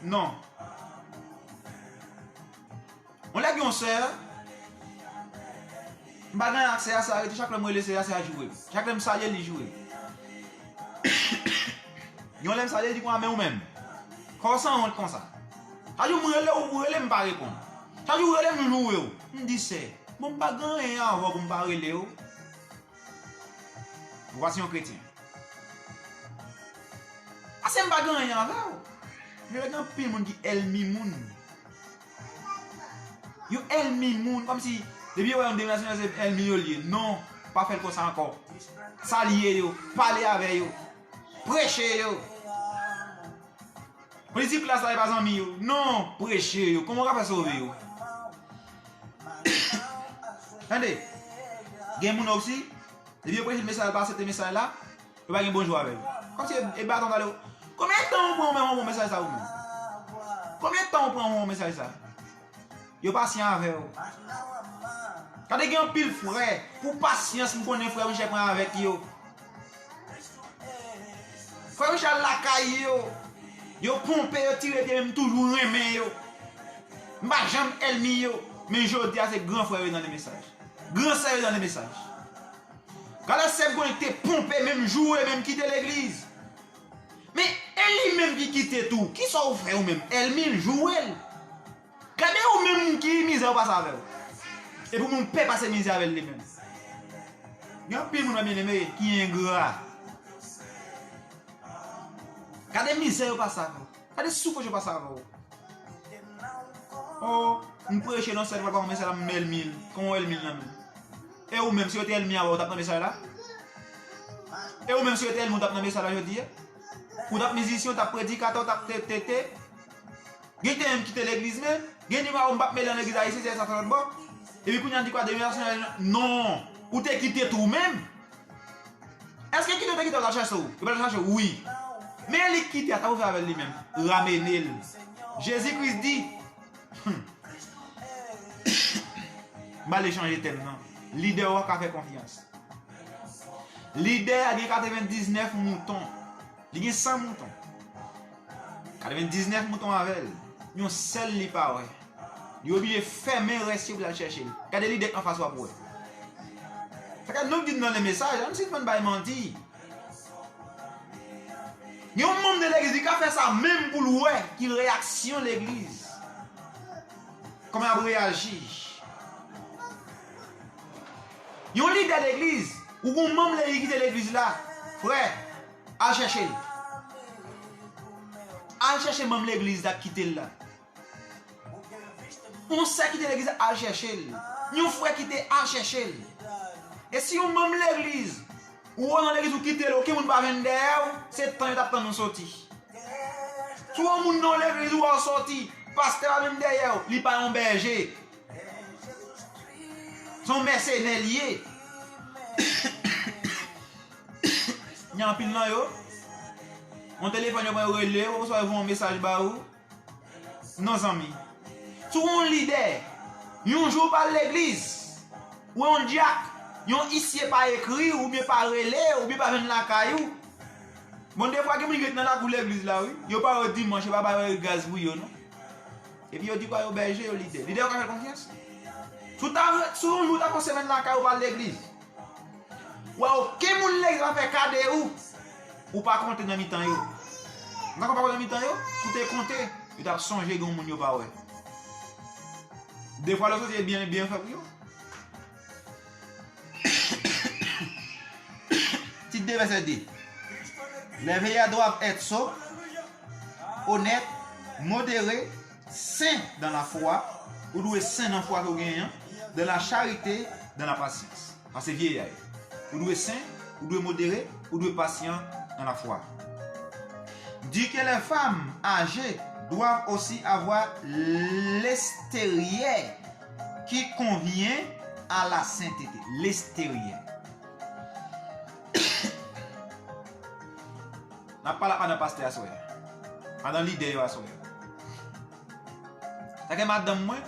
Non. Yon lè gen yon sè, m pa gen aksè a, sè a rete, chak lè m rele sè a, sè a joure m. Chak lè m salye l, li joure m. Yon lè m salye l, li di konsa, men ou menm. Kò w sanwont konsa. Chak jou m rele w, ou rele m, m pa reponn. Chak jou w rele m, m joure w. M di, sè, bon, m pa gen anyen avè w pou m pa rele w. Vwasi yon kretyen. Paske m pa gen anyen avè w. Men gen anpil moun ki èlmi moun. Yo èlmi moun, kòmsi, depi yo wè yon demen, se èlmi yo l ye. Non, pa fè l konsa ankò. Salye yo, pale avè yo, preche yo. Politik klas la, e pa zanmi yo. Non, preche yo. Kòman w ka fè sove yo? Tande, gen moun osi, depi yo preche mesaj la, pa aksepte mesaj la, yo pa gen bonjou avè l. Kòmsi e, e baton w tande. Konbyen tan ou pran ou menm pou w bon mesaj sa ou menm? Konbyen tan ou pran ou bon mesaj sa? Yo pasyan avè w. Gade gen anpil frè, pou pasyans m konnen frè Richard pran avèk yo. Frè Richard lakay yo. Yo ponpe, yo tire pye, men m toujou renmen yo. M pa janm èlmi yo. Men jodi a se gran frè yo nan le mesaj. Gran sè yo nan le mesaj. Gade sè m konnen ki te ponpe, men m joure, men m kite legliz. Men e li menm ki kite tou. Kisa w fè ou menm? Èlmi l, joure l. Gade ou menm ki mizè ou pase avè l. Epi ou menm ou pè pase mizè avè l li menm. Gen anpil moun, mwen byeneme, ki engra. Gade mizè yo pase avè w. Gade soufrans yo pase avè w. Oh, m preche nan sèl fwa, pa yon mesaj la, m èlmi l. Kòman w èlmi l nan menm? E ou menm, si yo te èlmi avè w, w t ap nan mesaj la? E ou menm, si yo te èlmi w, w t ap nan mesaj la jodi a? Ou t ap mizisyen, w t ap predikatè, w t ap te, te, te. Gen ki te menm kite legliz menm. Gen di, "Mwen, m p ap mele nan legliz ayisyen, se sa fè lòt bò." Epi kounye a di kwa, denominasyon, non. Ou te kite tou menm. Èske kite ou te kite, yo t al chache w? Yo pa t al chache w, wi. Men li kite a, sa pou fè avè l li menm? Ramene l. Jezi Kris di, hmm. M ale chanje tèm nan. Lidè w a ka fè konfyans. Lidè a gen katrevendiznèf mouton. Li gen san mouton. Katrevendiznèf mouton avè l. Yon sèl li pa wè. Li oblije fèmen rès yo pou l al chèche l. Gade lidè k anfas w ap wè. Sa k ap nou di nan le mesaj, ann sispann bay manti. Gen yon manm de legliz, li ka fè sa menm pou l wè ki reyaksyon legliz. Kòman y ap reyaji? Yon lidè legliz, ou gon manm legliz ki kite legliz la, frè, al chèche l. Al chèche manm legliz la ki kite l la. Yon sè kite legliz la, al chèche l. Yon frè kite, al chèche l. E si yon manm legliz, ou wè nan legliz ou kite l, okenn moun pa vin dèyè w, se tan yo t ap tann ou soti. Si w wè yon moun nan yon legliz ou wè w soti, pastè pa vin dèyè w, li pa yon bèje. Se yon mèsenè li ye. Gen anpil nan yo, yon telefòn yo pran yo rele w, oswa yo voye yon mesaj ba ou. Non, zanmi. Si w yon lidè, yon jou w pa al legliz, ou yon dyak, yon isye pa ekri w, oubyen pa rele w, oubyen pa vin lakay ou. Bon, defwa, gen moun ki ret nan lakou legliz la, wi. Yo pa wè dimanch, yo pa ba yo gaz pou yo, non. Epi yo di kwa yo bèje, yo lidè. Lidè yo ka fè l konfyans? Si w ta, si w yon jou w ta fè yon semèn lakay ou pa al legliz, w a okenn moun legliz pa fè ka de ou, ou pa konte nan mitan yo. Ou pa konte nan mitan yo? Si w te konte, yo t ap sonje gen yon moun yo pa wè. Defwa lè w soti e byen, byen fè pou yo. Tit de, vèsè de. Les veilleurs doivent être sobres, honnêtes, modérés, saints dans la foi. Ou dwe sen nan fwa ke w genyen an, dans la charité, dans la patience. Sa se vye a yo. Ou dwe sen, ou dwe modere, ou dwe pasyan dans la foi. Dit que les femmes âgées doivent aussi avoir l'extérieur qui convient à la sainteté. L'extérieur. N ap pale ak madan pastè aswè a. Madan lidè yo aswè a. Sa gen madanm mwen,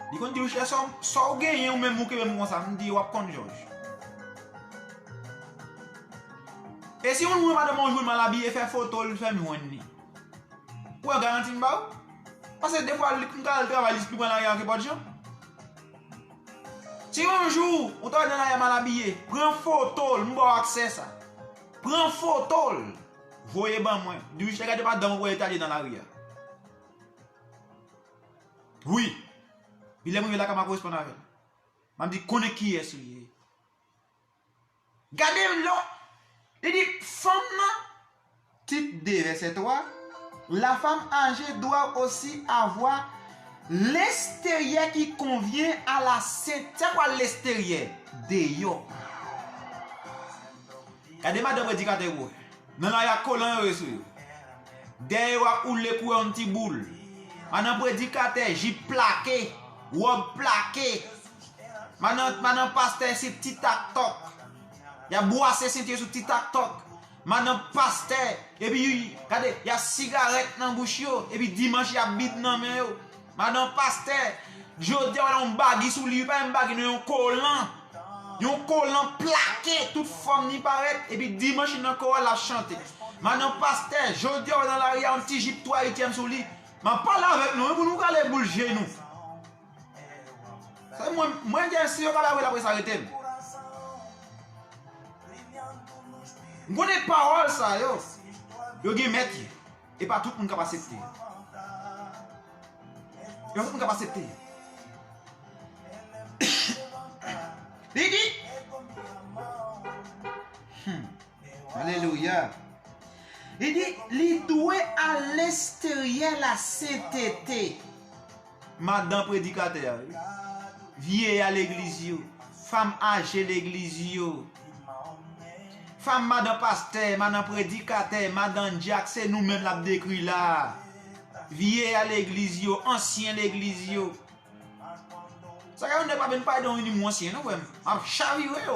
li konn di, "Richard, sa w, sa w genyen ou menm ou kenbe m konsa?" M di, "W ap konn jòj." E si yon jou madanm yon jou l mal abiye, fè foto l, fè m jwenn li. Ou wè garanti m ba ou? Paske defwa m ka al travay, li pran lari a ke pòt jan. Si yon jou ou travay nan lari a mal abiye, pran foto l, m ba w aksè sa. Pran foto l, voye ban mwen. Di w, "Gade madanm ou wè etalye nan lari a." Wi. Pi lè m rive lakay m a koresponn avè l. M ap di, "Konnen kiyès ou ye." Gade m non. Li di, fanm nan, tit de, vèsè twa, la femme âgée doit aussi avoir l'extérieur qui convient à la sainteté. Sa kwa l'extérieur? Deyò. Gade madan predikatè yo. Nan lari a kolan yo ye sou yo. Dèyè yo ap oule kou yon ti boul. Madan predikatè, jip plake, wòb plake. Madan, madan pastè se ti tak tòk. Y ap bwase senti yo sou ti tak tòk. Madan pastè, epi, gade, y ap sigarèt nan bouch yo, epi dimanch y ap bib nan men yo. Madan pastè, jodi a w nan yon bagi sou li, wi, pa yon bagi, non, yon kolan. Yon kolan plake, tout fòm li parèt, epi dimanch li nan kò a, l ap chante. Madan pastè, jodi a w nan lari a, yon ti jip twa ityèm sou li. M ap pale avèk nou, wi, pou nou kale boul je nou. Sa mwen, mwen gen si yo ka lave l apre sa rete m. M konnen pawòl sa yo, yo gen mèt yo. E pa tout moun k ap aksepte. E pa tout moun k ap aksepte. Li di, hmm, alelouya. Li di, li dwe a l'extérieur la sainteté. Madan predikatè a, wi. Vye a legliz yo. Fanm aje legliz yo. Fanm madan pastè, madan predikatè, madan dyak, se nou menm l ap dekri la. Vye a legliz yo, ansyen legliz yo. Sa ka yon nèg pa vin pale de yon inimo ansyen, non, frè m. M ap chavire w.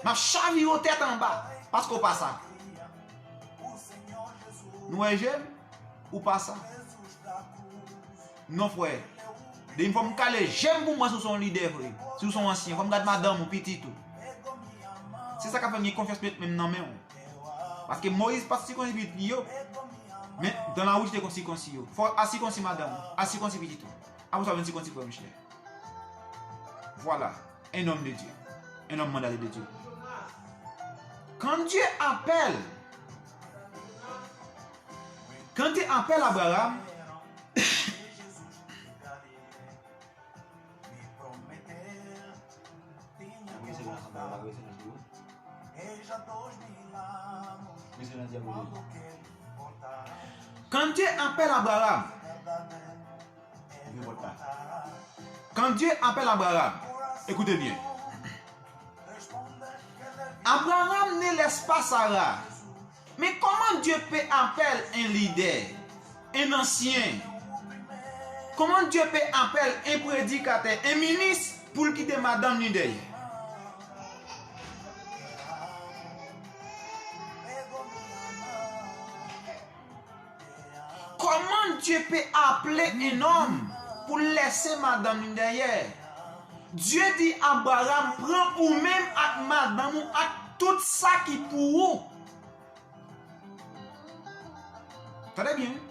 M ap chavire w tèt anba. Paske w pa sa. Nou wè je m? Ou pa sa. Non, frè. Depi fò m kale je m pou m wè si w se yon lidè vre. Si w se yon ansyen, fò m gad madanm ou, pitit ou. Se sa k ap fè m gen konfyans m met men m nan men w. Paske Moyiz pa t sikonsi pitit li yo. Men, dan lawouj, li te konn sikonsi yo. Fò w al sikonsi madanm ou, al sikonsi pitit ou. Apre sa, w vin sikonsi frè w, monchè. Voilà, un homme de Dieu. Un homme mandaté de Dieu. Quand Dieu appelle, quand Dieu appelle Abraham, quand Dieu appelle Abraham, quand Dieu appelle Abraham, écoutez bien. Abraham ne laisse pas Sarah. Men kòman Dye pe apèl en lidè, en ansyen? Kòman Dye pe apèl en predikatè, en minis pou l kite madanm li dèyè? Kòman Dye pe aple en nonm pou l lèse madanm li dèyè? Dye di Abraram, pran ou menm ak madanm ou ak tout sa ki pou ou. Tande byen, wi.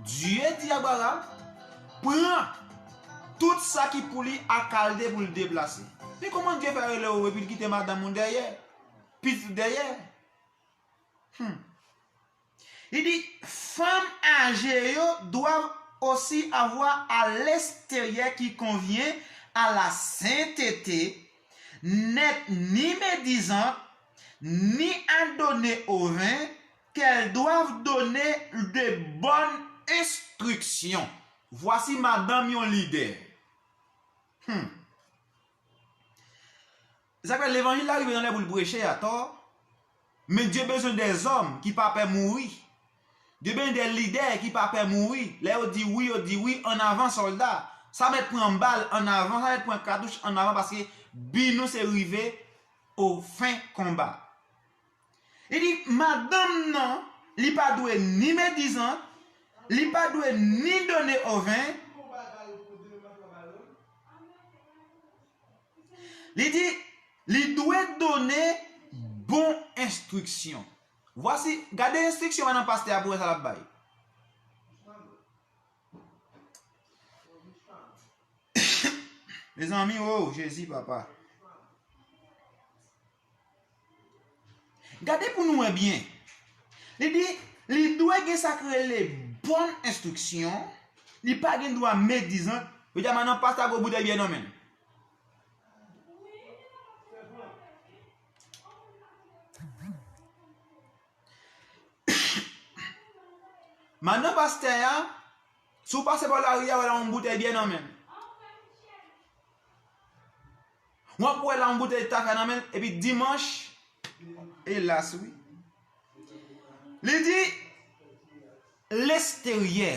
Dye di Abraram, pran tout sa ki pou li a Kalde pou l deplase. Men kòman Dye fè rele w epi l kite madanm ou dèyè, pitit ou dèyè? Hmm. Li di, femme âgée yo doivent aussi avoir à l'extérieur qui convient à la sainteté, n'être ni médisante, ni adonner au vin, qu'elles doivent donner de bonnes instructions. Voici madanm yon lidè. Hmm. Sa fè levanjil la rive nan lè pou l preche atò. Men Dye bezwen dèzòm ki pa pè mouri. Dye bezwen de lidè ki pa pè mouri. Lè yo di wi, yo di wi, ann avan sòlda. Sa mèt pran bal, ann avan, sa mèt pran katouch, ann avan, paske bi nou se rive o fen konba. Li di, madanm nan, li pa dwe ni medizant, li pa dwe ni done oven. Li di, li dwe done bon enstriksyon. Vwasi, gade enstriksyon madanm pastè a pou wè sa l ap bay. Mezanmi, o, Jezi, papa. Gade pou nou wè byen. Li di, li dwe gen sa k rele bòn enstriksyon. Li pa gen dwa medizant. Yo di a madanm pastè a gwo boutèy byè nan men l. Madanm pastè a, si w pase bò lari a, w wè l ak yon boutèy byè nan men l. W ap wè l ak yon boutèy tafya nan men l, epi dimanch, elas, wi. Li di, lesteryè,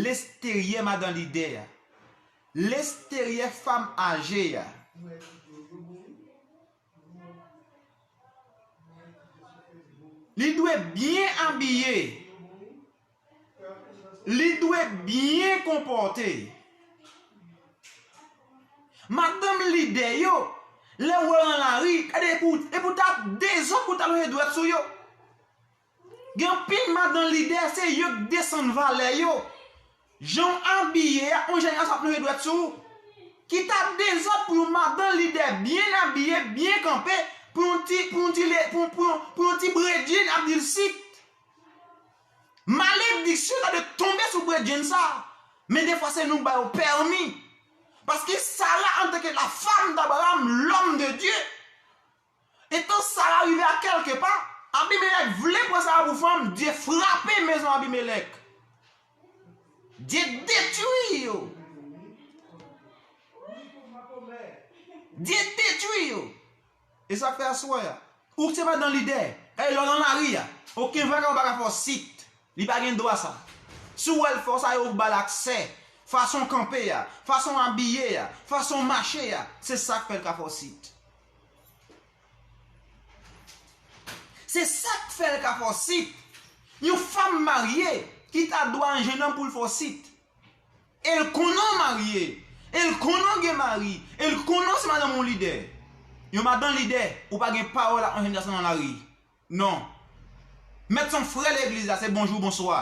lesteryè madan lidè a, lesteryè fanm aje a, li dwe byen abiye. Li dwe byen konpòte. Madanm lidè yo, lè w wè yo nan lari, gade pou, e pou ta dezòd pou ta lonje dwèt sou yo. Gen anpil madanm lidè, se yo k desann valè yo. Jan w abiye a, yon jèn gason ap lonje dwèt sou ou. Ki ta dezòd pou yon madanm lidè byen abiye, byen kanpe, pou yon ti, pou yon ti, le- pou, pou, pou yon ti bredjin ap di l sit. Malediksyon ta dwe tonbe sou bredjin sa a. Men defwa se nou k ba yo pèmi. Paske Sara, antanke la femme d'Abraham, l'homme de Dieu, etan Sara rive a kèlke pa, Abimelèk vle pran Sara pou fanm, Dye frape mezon Abimelèk. Dye detwi yo. Dye detwi yo. E sa k fè aswè a, ou se madanm lidè, gade lè w nan lari a, okenn vagabon pa ka fè w sit. Li pa gen dwa sa. Si w wè l fè w sa, yo ba l aksè. Fason kanpe a, fason abiye a, fason mache a, se sa k fè l ka fè w sit. Se sa k fè l ka fè w sit. Yon fanm marye ki ta dwa yon jennonm pou l fè w sit. E l konnen w marye. E l konnen w gen mari. E l konnen w se madanm yon lidè. Yon madanm lidè, ou pa gen pawòl ak yon jèn gason nan lari. Non. Mèt se yon frè legliz la, se bonjou, bonswa.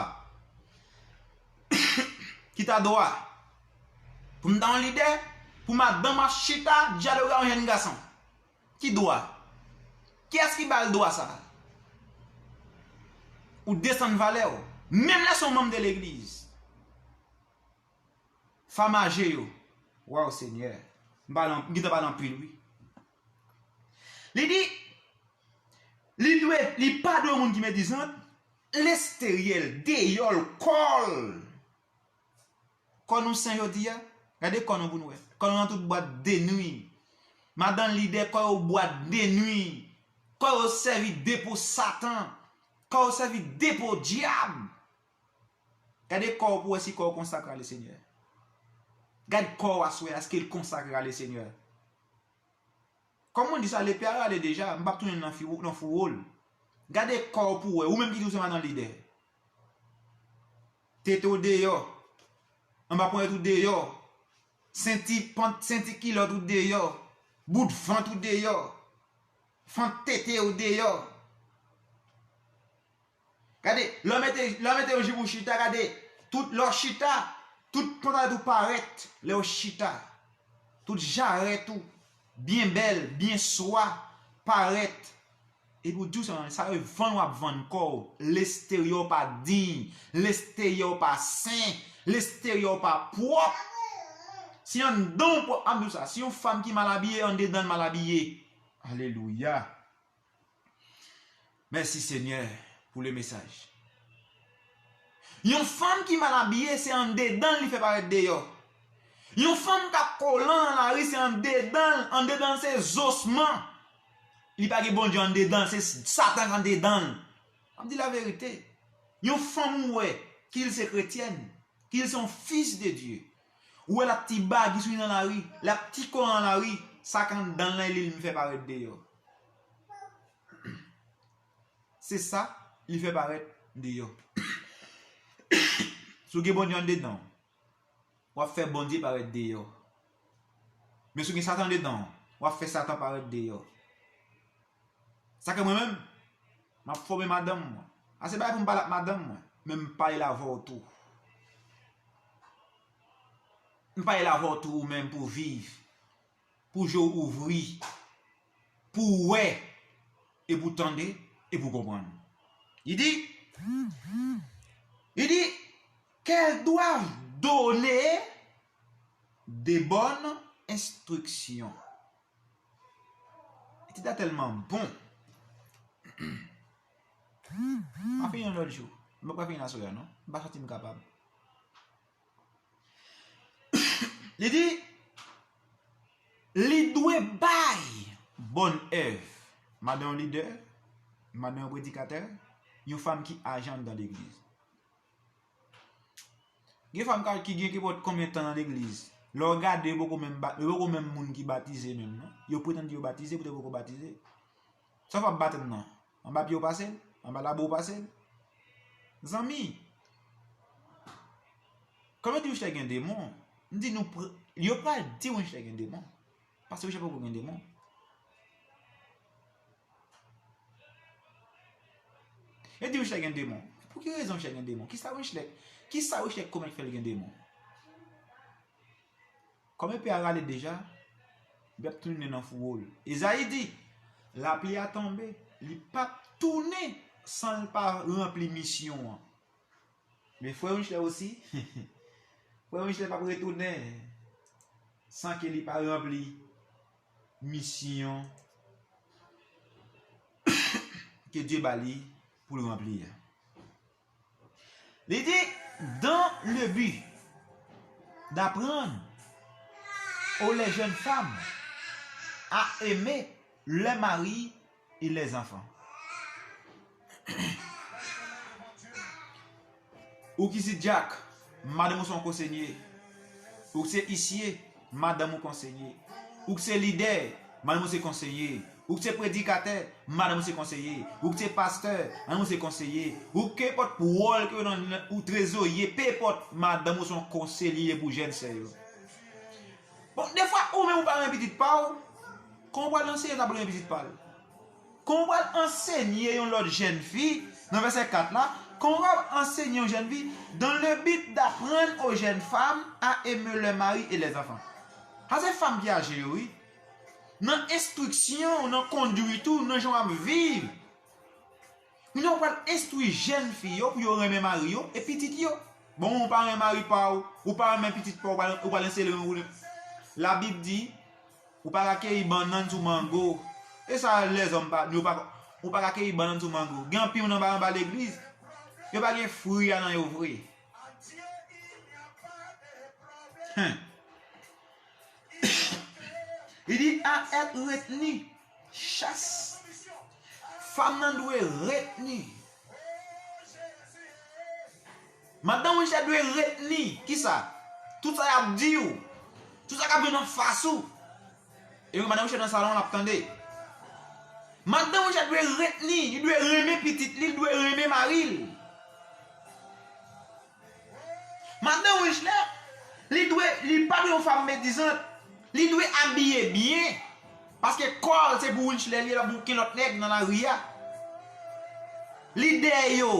Ki ta dwa. Pou m ta yon lidè, pou madanm ap chita, dyaloge ak yon jèn gason. Ki dwa? Kiyès ki ba l dwa sa a? Ou desann valè w. Menm lè se yon manm de legliz. Fanm aje yo. Waw, Senyè. M pale an- m gentan pale anpil, wi. Li di, li dwe, li pa dwe yon moun ki medizant, lesterye l, deyò l, kò l. Kò nou sen jodi a? Gade kò nou pou nou wè. Kò nou nan tout bwat de nwi. Madanm lidè, kò yo bwat de nwi. Kò yo sèvi depo Satan. Kò yo sèvi depo dyab. Gade kò w pou wè si kò w konsakre a Lesenyè. Gad kò w aswè a, èske l konsakre a Lesenyè? Kòm mwen di sa, lepe a rale deja, m p ap tounen nan fi, nan fou wòl. Gade kò w pou wè, ou menm ki di w se madanm lidè. Tete w deyò, anba ponyèt ou deyò, senti pant, senti kilòt ou deyò, bout vant ou deyò, fant tete w deyò. Gade, lè w mete, lè w mete yon jip ou chita, gade, tout lè w chita, tout pantalèt ou parèt, lè w chita, tout jarèt ou, byen bèl, byen swa, parèt. Epi w di w se sa yo vann w ap vann kò w, lesterye w pa diy, lesterye w pa sen, lesterye w pa pwòp. Si anndan w pwòp, m ap di w sa, si yon fanm ki mal abiye, andedan l mal abiye. Alelouya. Mèsi, Senyè, pou le mesaj. Yon fanm ki mal abiye, se andedan l li fè parèt deyò. Yon fanm k ap kolan nan lari, se andedan l, andedan l se zosman. Li pa gen Bondye andedan l, se Satan k andedan l. M ap di laverite. Yon fanm ou wè ki l se kretyèn, ki l se yon fis de Dye. Ou wè l ap ti bagi sou li nan lari, l ap ti kolan nan lari, sa k anndan l lan e li l fè parèt deyò. Se sa li fè parèt deyò. Si w gen Bondye andedan w, w ap fè Bondye parèt deyò. Men si w gen Satan andedan w, w ap fè Satan parèt deyò. Sa ke mwen menm, m ap fòme madanm mwen. Ase bagay pou m pale ak madanm mwen, men m pale l avè w tou. M pale l avè w tou ou menm pou w viv, pou je w ouvri, pou w wè, e pou w tande, e pou w konprann. Li di, li di, qu'elles doivent donner de bonnes instructions. Tit la tèlman bon. M a fini yon lòt jou. M pa fini aswè a non. M pa santi m kapab. Li di, li dwe bay bonne œuvre. Madan yon lidè, madan yon predikatè, yon fanm ki ajan anndan legliz. Gen fanm ka, ki gen kenpòt konbyen tan nan legliz. Lè w gade, yo poko menm ba-, yo poko menm moun ki batize menm, non. Yo pretann di yo batize, poutan yo poko batize. Sa w ap batann nan? Anba pye w pase l? Anba labo w pase l? Zanmi, kòm yo di Wichlè gen demon, m di nou pr-, yo pral di Wichlè gen demon. Paske Wichlè poko gen demon. Yo di Wichlè gen demon. Pou ki rezon Wichlè gen demon? Kisa Wichlè, kisa Wichlè komèt fè l gen demon? Kòm epe a rale deja, epi ap tounen nan fouwo l. Ezayi di, lapli a tonbe, li p ap tounen san l pa ranpli misyon an. Men frè Wichlè osi, frè Wichlè p ap retounen san ke li pa ranpli misyon ke Dye ba li pou l ranpli a. Li di, dans le but d'apprendre aux les jeunes femmes à aimer leur mari et les enfants. Ou ki se dyak, madanm ou se yon konselye. Ou ki se isye, madanm ou konselye. Ou ki se lidè, madanm ou se konselye. Ou ki se predikatè, madanm ou se konselye. Ou ki se pastè, madanm ou se konselye. Ou kenpòt wòl ke w nan, ou trezorye, penpòt, madanm ou se yon konselye pou jèn sè yo. Bon, defwa, ou menm ou pa renmen pitit pa w, kòman w pral ansenye l ap renmen pitit pa l? Kòman w pral ansenye yon lòt jèn fi, nan vèsè kat la, kòman w pral ansenye yon jèn fi, dans le but d'apprendre aux jeunes femmes à aimer leur mari et les enfants? Sa se fanm ki aje yo, wi. Nan enstriksyon w, nan konduit ou, nan jan w ap viv. Kounye a w pral enstwi jèn fi yo pou yo renmen mari yo e pitit yo. Bon, ou pa renmen mari pa w, ou pa renmen pitit pa w, ou pral, ou pral enstwi yo pou. Labib di, ou pa ka keyi bannann sou mango. E sa lèzòm pa, yo pa, ou pa ka keyi bannann sou mango. Gen anpil moun anba, anba legliz, yo pa gen fwi a nan yo vre. Hen. Li di, à être retenu. Chas. Fanm nan dwe retni. Madanm Wichlè dwe retni. Kisa? Tout sa y ap di w. Tout sa k ap vin anfas ou. E madanm Wichlè nan salon, l ap tande. Madanm Wichlè dwe retni. Li dwe renmen pitit li, li dwe renmen mari l. Madanm Wichlè, li dwe, li pa dwe yon fanm medizant. Li dwe abiye byen. Paske kò l se pou Wichlè li ye, l ap bouke lòt nèg nan lari a. Lidè yo.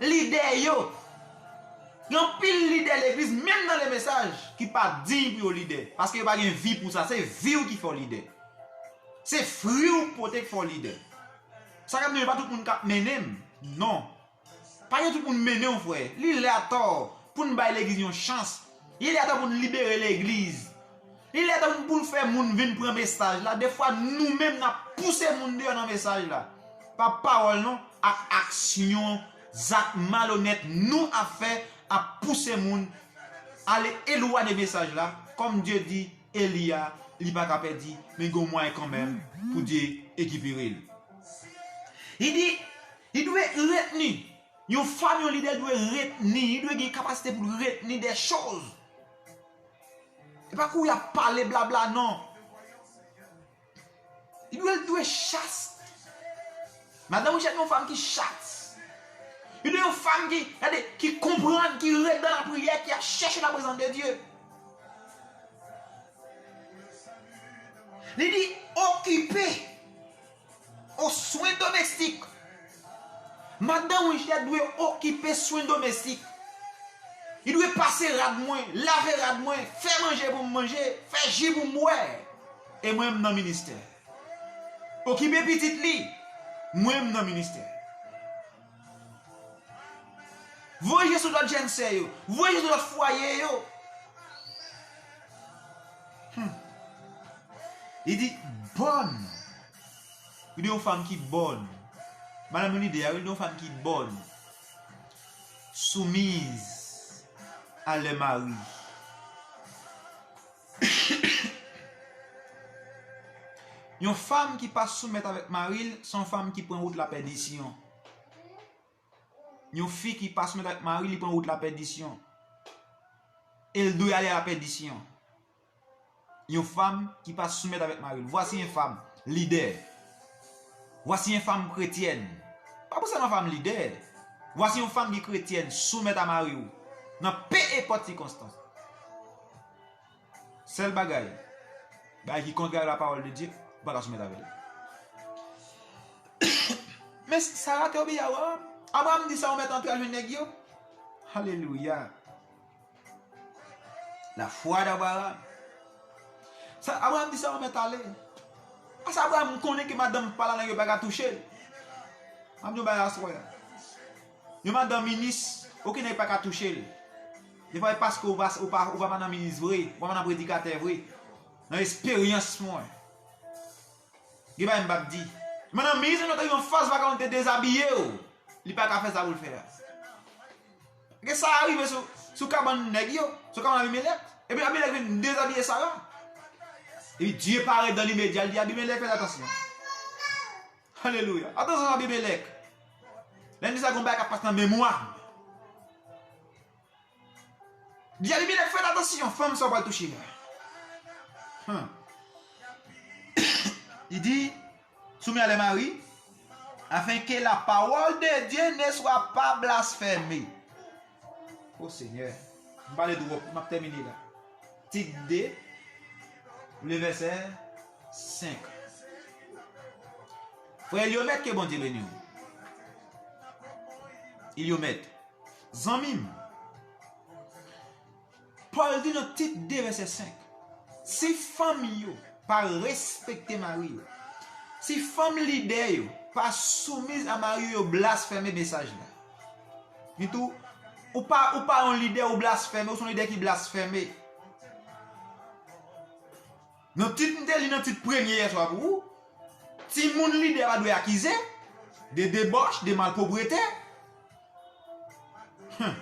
Lidè yo. Gen anpil lidè legliz, menm nan le mesaj, ki pa diy pou yo lidè. Paske yo pa gen vi pou sa. Se vi w ki fè w lidè. Se fwi w pote k fè w lidè. Sa k ap di, pa tout moun k ap mennen m. Non. Pa gen tout moun mennen w, frè. Li lè atò pou n bay legliz yon chans. Li lè atò pou n libere legliz. Li lè atò pou n, pou n fè moun vin pran mesaj la. Defwa, nou menm, n ap pouse moun deyò nan mesaj la. Pa pawòl, non, ak aksyon, zak malonèt nou ap fè, ap pouse moun ale elwanye mesaj la. Kòm Dye di, Eli a, li pa ka pèdi, men gen yon mwayen kanmenm pou Dye ekipere l. Li di, li dwe retni. Yon fanm, yon lidè dwe retni, li dwe gen kapasite pou l retni de choz. E pa kouri ap pale blabla, non. Li dwe, li dwe chas. Madanm Wichlè se yon fanm ki chas. Li dwe yon fanm ki, gade, ki konprann, ki ret dan lapriyè, ki ap chèche laprezans de Dye. Li di, okipe aux soins domestiques. Madanm ou dwe okipe swen domestik. Li dwe pase rad mwen, lave rad mwen, fè manje pou m manje, fè ji pou m bwè. E mwen, m nan ministè. Okipe pitit li, mwen, m nan ministè. Voye je sou lòt jèn sè yo. Voye je sou lòt fwaye yo. Hmm. Li di, bòn. Li di yon fanm ki bòn. Madanm Linda, li di yon fanm ki bòn. Soumise à leur mari. Yon fanm ki pa soumèt avèk mari l, se yon fanm ki pran wout lapèdisyon. Yon fi ki pa soumèt avèk mari l, li pran wout lapèdisyon. E l dwe ale a lapèdisyon. Yon fanm ki pa soumèt avèk mari l. Voici une femme leader. Voici une femme chrétienne. Pa pou sèlman fanm lidè. Voici yon fanm ki kretyèn, soumèt a mari w. Nan pe enpòt sikonstans. Sèl bagay, bagay ki kontrè a la parole de Dieu, ou pa ka soumèt avè l. Men Sara te obeyi Abraram. Abraram di sa ou mèt antre al jwenn nèg yo. Alelouya. La foi d'Abraham. Sa, Abraram di sa ou mèt ale. Asa Abraram konnen ke madanm pa la nèg yo pa ka touche l. M ap di yon bagay aswè a. Yon madanm minis, okenn nèg pa ka touche l. Defwa, e paske ou pa, ou pa, ou pa madanm minis vre, ou pa madanm predikatè vre. Nan esperyans mwen. Gen bagay m p ap di. Madanm minis, nou te anfas vagabon te dezabiye w. Li pa ka fè sa pou l fè a. Gen sa rive sou, sou kabann nèg yo, sou kabann Abimelèk. Epi Abimelèk vin dezabiye Sara. Epi Dye parèt dan limedya, li di Abimelèk, fè atansyon. Alelouya. Atansyon Abimelèk. Lè n di sa, gon bagay k ap pase nan memwa. Di Abimelèk, fè atansyon, fanm sa w pral touche a. Hmm. Li di, soumis à leur mari, afin que la parole de Dieu ne soit pas blasphémée. O Senyè, m pale twòp, m ap tèmine la. Tit de, le vèsè senk. Frè Eliomèt, ke Bondye beni w. Eliomèt, zanmi m, Pòl di nan Tit de vèsè senk, si fanm yo pa respekte mari yo, si fanm lidè yo pa soumiz a mari yo, yo blasfème mesaj la. Ni tou, ou pa, ou pa yon lidè, ou blasfème, ou se yon lidè ki blasfème. Nan Tit, m te li nan Tit premye yèswa pou ou. Timoun lidè pa dwe akize de debòch, de malpwoprete. Hum.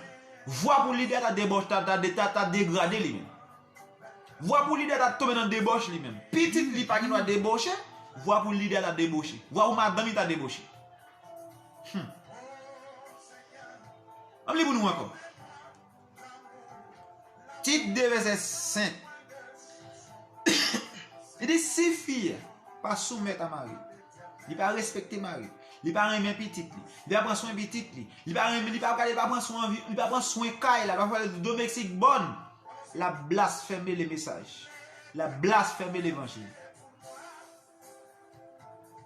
Vwa pou lidè ta debòch, ta, ta, ta, ta degrade li menm. Vwa pou lidè ta tonbe nan debòch li menm. Pitit li pa gen dwa debòche, vwa pou lidè ta debòche. Vwa pou madanm li ta debòche. Hum. Ann li pou nou ankò. Tit de vèsè senk. Li di, si fi a pa soumèt a mari, li pa respekte mari, li pa renmen pitit li, li pa pran swen pitit li, li pa renmen, li pa gade, li pa pran swen anvi, li pa pran swen kay la, li pa fè domestik bòn, l ap blasfème le mesaj. L ap blasfème levanjil.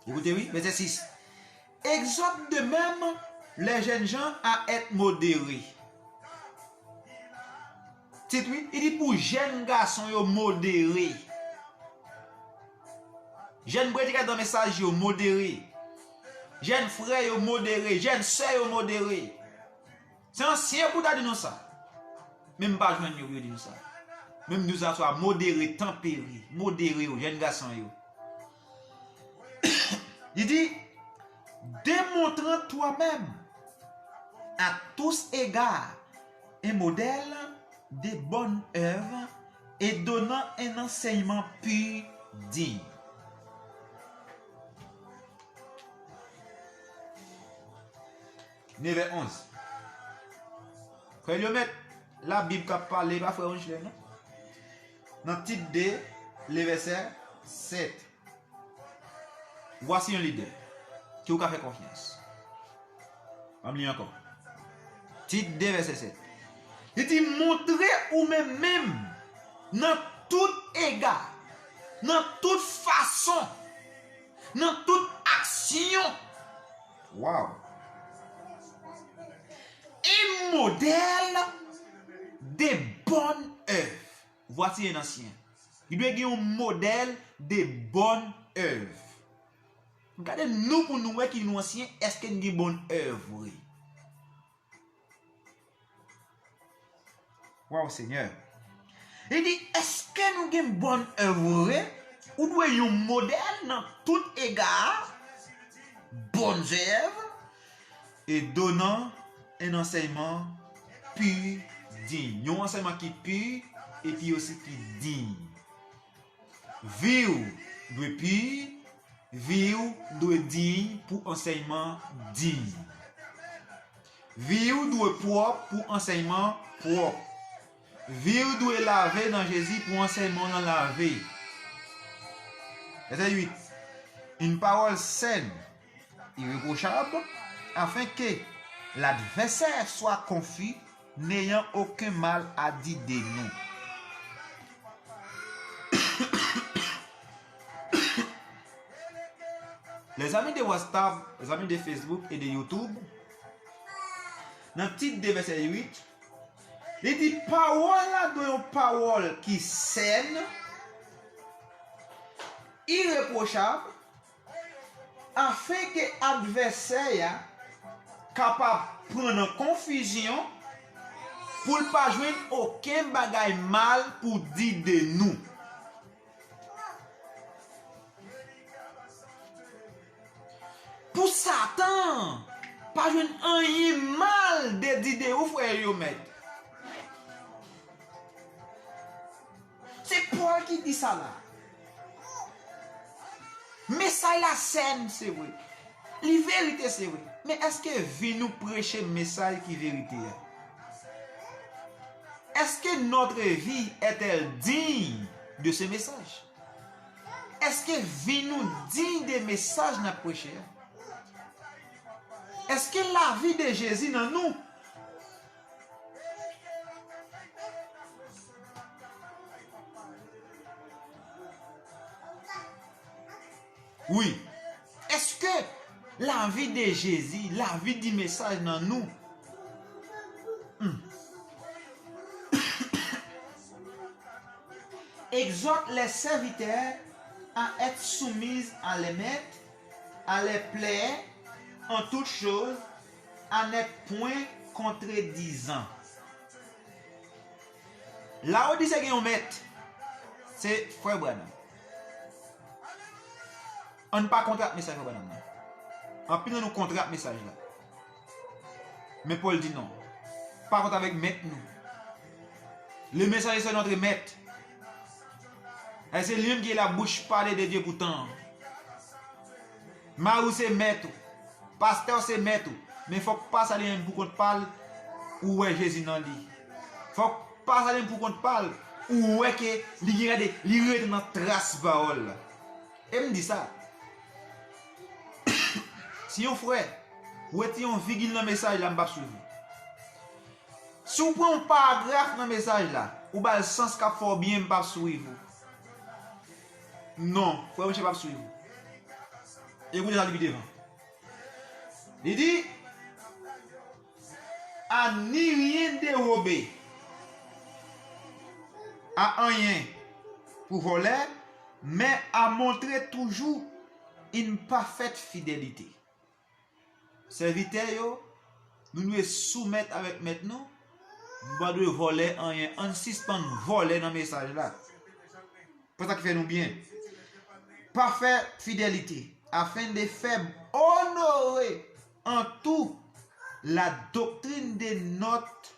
Écoutez, oui, verset six. Exhorte de même les jeunes gens à être modérés. Tit wi, li di pou jèn gason yo modere. Jèn predikatè mesaj yo modere. Jèn frè yo modere. Jèn sè yo modere. Se ansyen pou ta di nou sa. Men m pa jwenn yo pou yo di nou sa. Men m di w sa swa modere, tanpere, modere yo, jèn gason yo. Li di, démontrant toi-même à tous égards un modèle de bonne œuvre et donnant un enseignement pur, digne. Nevè onz. Frè Lyomèt, Labib k ap pale, pa frè Onjlè, non. Nan Tit de, le vèsè sèt. Vwasi yon lidè ke ou ka fè konfyans. Ann li ankò. Tit de, vèsè sèt. Li di, montre ou menm menm nan tout ega. Nan tout fason, nan tout aksyon. Waw! Un modèle de bonne œuvre. Voici un ancien. Li dwe gen yon modèl de bonne œuvre. Gade nou pou nou wè ki nou ansyen, èske n gen bonn èv vre? Waw, Senyè. Li di, èske nou gen bonn èv vre? Ou dwe yon modèl nan tout ega, bonnes œuvres, et donnant un enseignement pur, digne. Yon ansèyman ki pi, epi osi ki diy. Vi w dwe pi, vi w dwe diy pou ansèyman diy. Vi w dwe pwòp pou ansèyman pwòp. Vi w dwe lave nan Jezi pou ansèyman w nan lave. Vèsè uit. Une parole saine, irréprochable, afin que l'adversaire soit confus, n'ayant aucun mal à dire de nous. Lèzami de WhatsApp, lèzami de Facebook e de YouTube, nan Tit de vèsè uit, li di pawòl la dwe yon pawòl ki sèn, irepwochab, afenke advèsè a kapab pran nan konfizyon pou l pa jwenn okenn bagay mal pou di de nou. Pou Satan pa jwenn anyen mal de di de ou, frè yo, mèt. Se Pòl ki di sa la. Mesaj la sèn, se vre. Li verite, se vre. Men èske vi nou preche mesaj ki verite a? Est-ce que notre vie est-elle digne de ce message? Èske vi nou diy de mesaj n ap preche a? Èske lavi de Jezi nan nou? Wi. Èske lavi de Jezi, lavi di mesaj nan nou? Hmm. Exhorte les serviteurs à être soumis à les maîtres, à les plaire en toutes choses, à n'être point contredisant. Laodisye gen yon mèt, se frè Branham. Ann pa kontre ak mesaj frè Branham nan. Anpil nan nou kontre ak mesaj la. Men Pòl di non. Pa kontre avèk mèt nou. Le message c'est notre maître. E se li menm ki la bouche parle de Dieu pou tan an. Mari w se mèt ou. Pastè w se mèt ou. Men fòk pastè li menm pou kont pa l, ou wè Jezi nan li. Fòk pastè li menm pou kont pa l, ou wè ke li gen gade, li rete nan tras pawòl la. E m di sa. Si yon frè, ou retire yon vigil nan mesaj la, m p ap swiv ou. Si w pran yon paragraf nan mesaj la, ou ba l sans k ap fè w byen, m p ap swiv ou. Non, frè Michel p ap swiv ou. E koute sa li pi devan. Li di, à ni rien dérober à anyen pou vòlè, men à montrer toujours une parfaite fidélité. Sèvitè yo, nou dwe soumèt avèk mèt nou. Nou pa dwe vòlè anyen. Ann sispann vòlè nan mesaj la. Pou sa ki fè nou byen. Parfaite fidélité, afin de faire honorer en tout la doctrine de notre,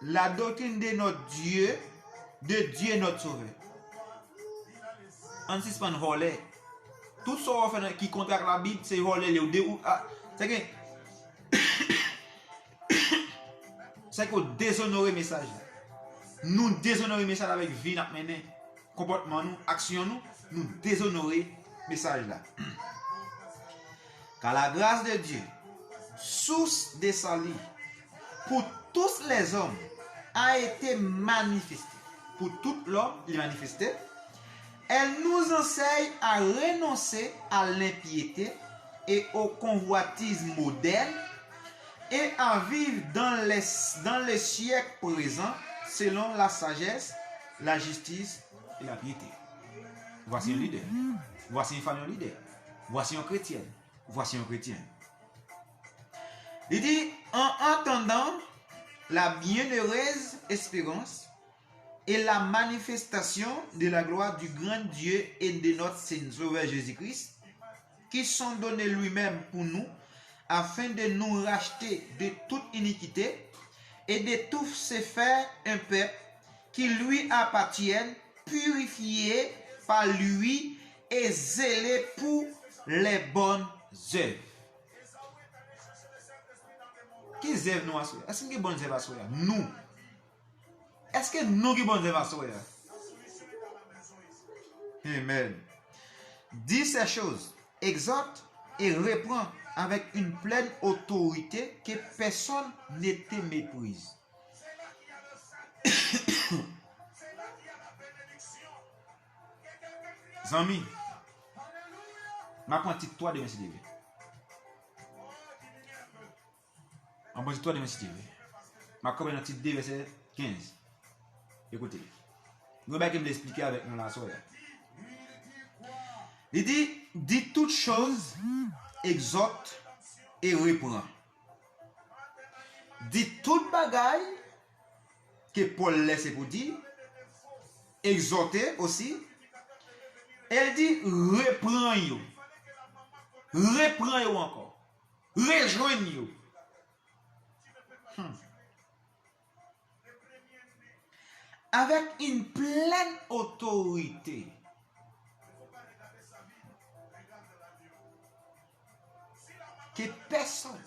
la doctrine de notre Dieu, de Dieu notre Sauveur. Ann sispann vòlè. Tout sa w fè nan, ki kontrè ak Labib, se vòlè li ye. Ou de, ou, a, se ke, se ke w dezonore mesaj la. Nou dezonore mesaj la avèk vi n ap mennen. Konpòtman nou, aksyon nou, nou dezonore mesaj la. Car la grâce de Dieu, source de salut pour tous les hommes, a été manifestée. Pou tout lòm, li manifeste. Elle nous enseigne à renoncer à l'impiété et aux convoitises mondaines et à vivre dans les, dans le siècle présent selon la sagesse, la justice et la piété. Voici un leader. Voici une femme, un leader. Voici un chrétien. Voici un chrétien. Li di, en attendant la bienheureuse espérance et la manifestation de la gloire du grand Dieu et de notre Sauveur Jésus-Christ, qui s'est donné lui-même pour nous, afin de nous racheter de toute iniquité et de tous se faire un peuple qui lui appartienne, purifié par lui et zélé pour les bonnes œuvres. Ki zèv nou aswè? Èske n gen bon zèv aswè a? Nou. Èske nou gen bon zèv aswè a? Amen. Dis ces choses, exhorte et reprend avec une pleine autorité que personne ne te méprise. Zanmi, m a pran tit twa demen si Dye vle. M a pran tit twa demen si Dye vle. M a kanpe nan tit de vèsè kenz. Ekoute. Gen yon bagay ke m vle eksplike avèk nou la aswè a. Li di, dit toutes choses, exhorte et reprend. Di tout bagay ke Pòl lèse pou di, egzòte osi, e l di repran yo. Repran yo ankò. Rejwenn yo. Hmm. Avec une pleine autorité que personne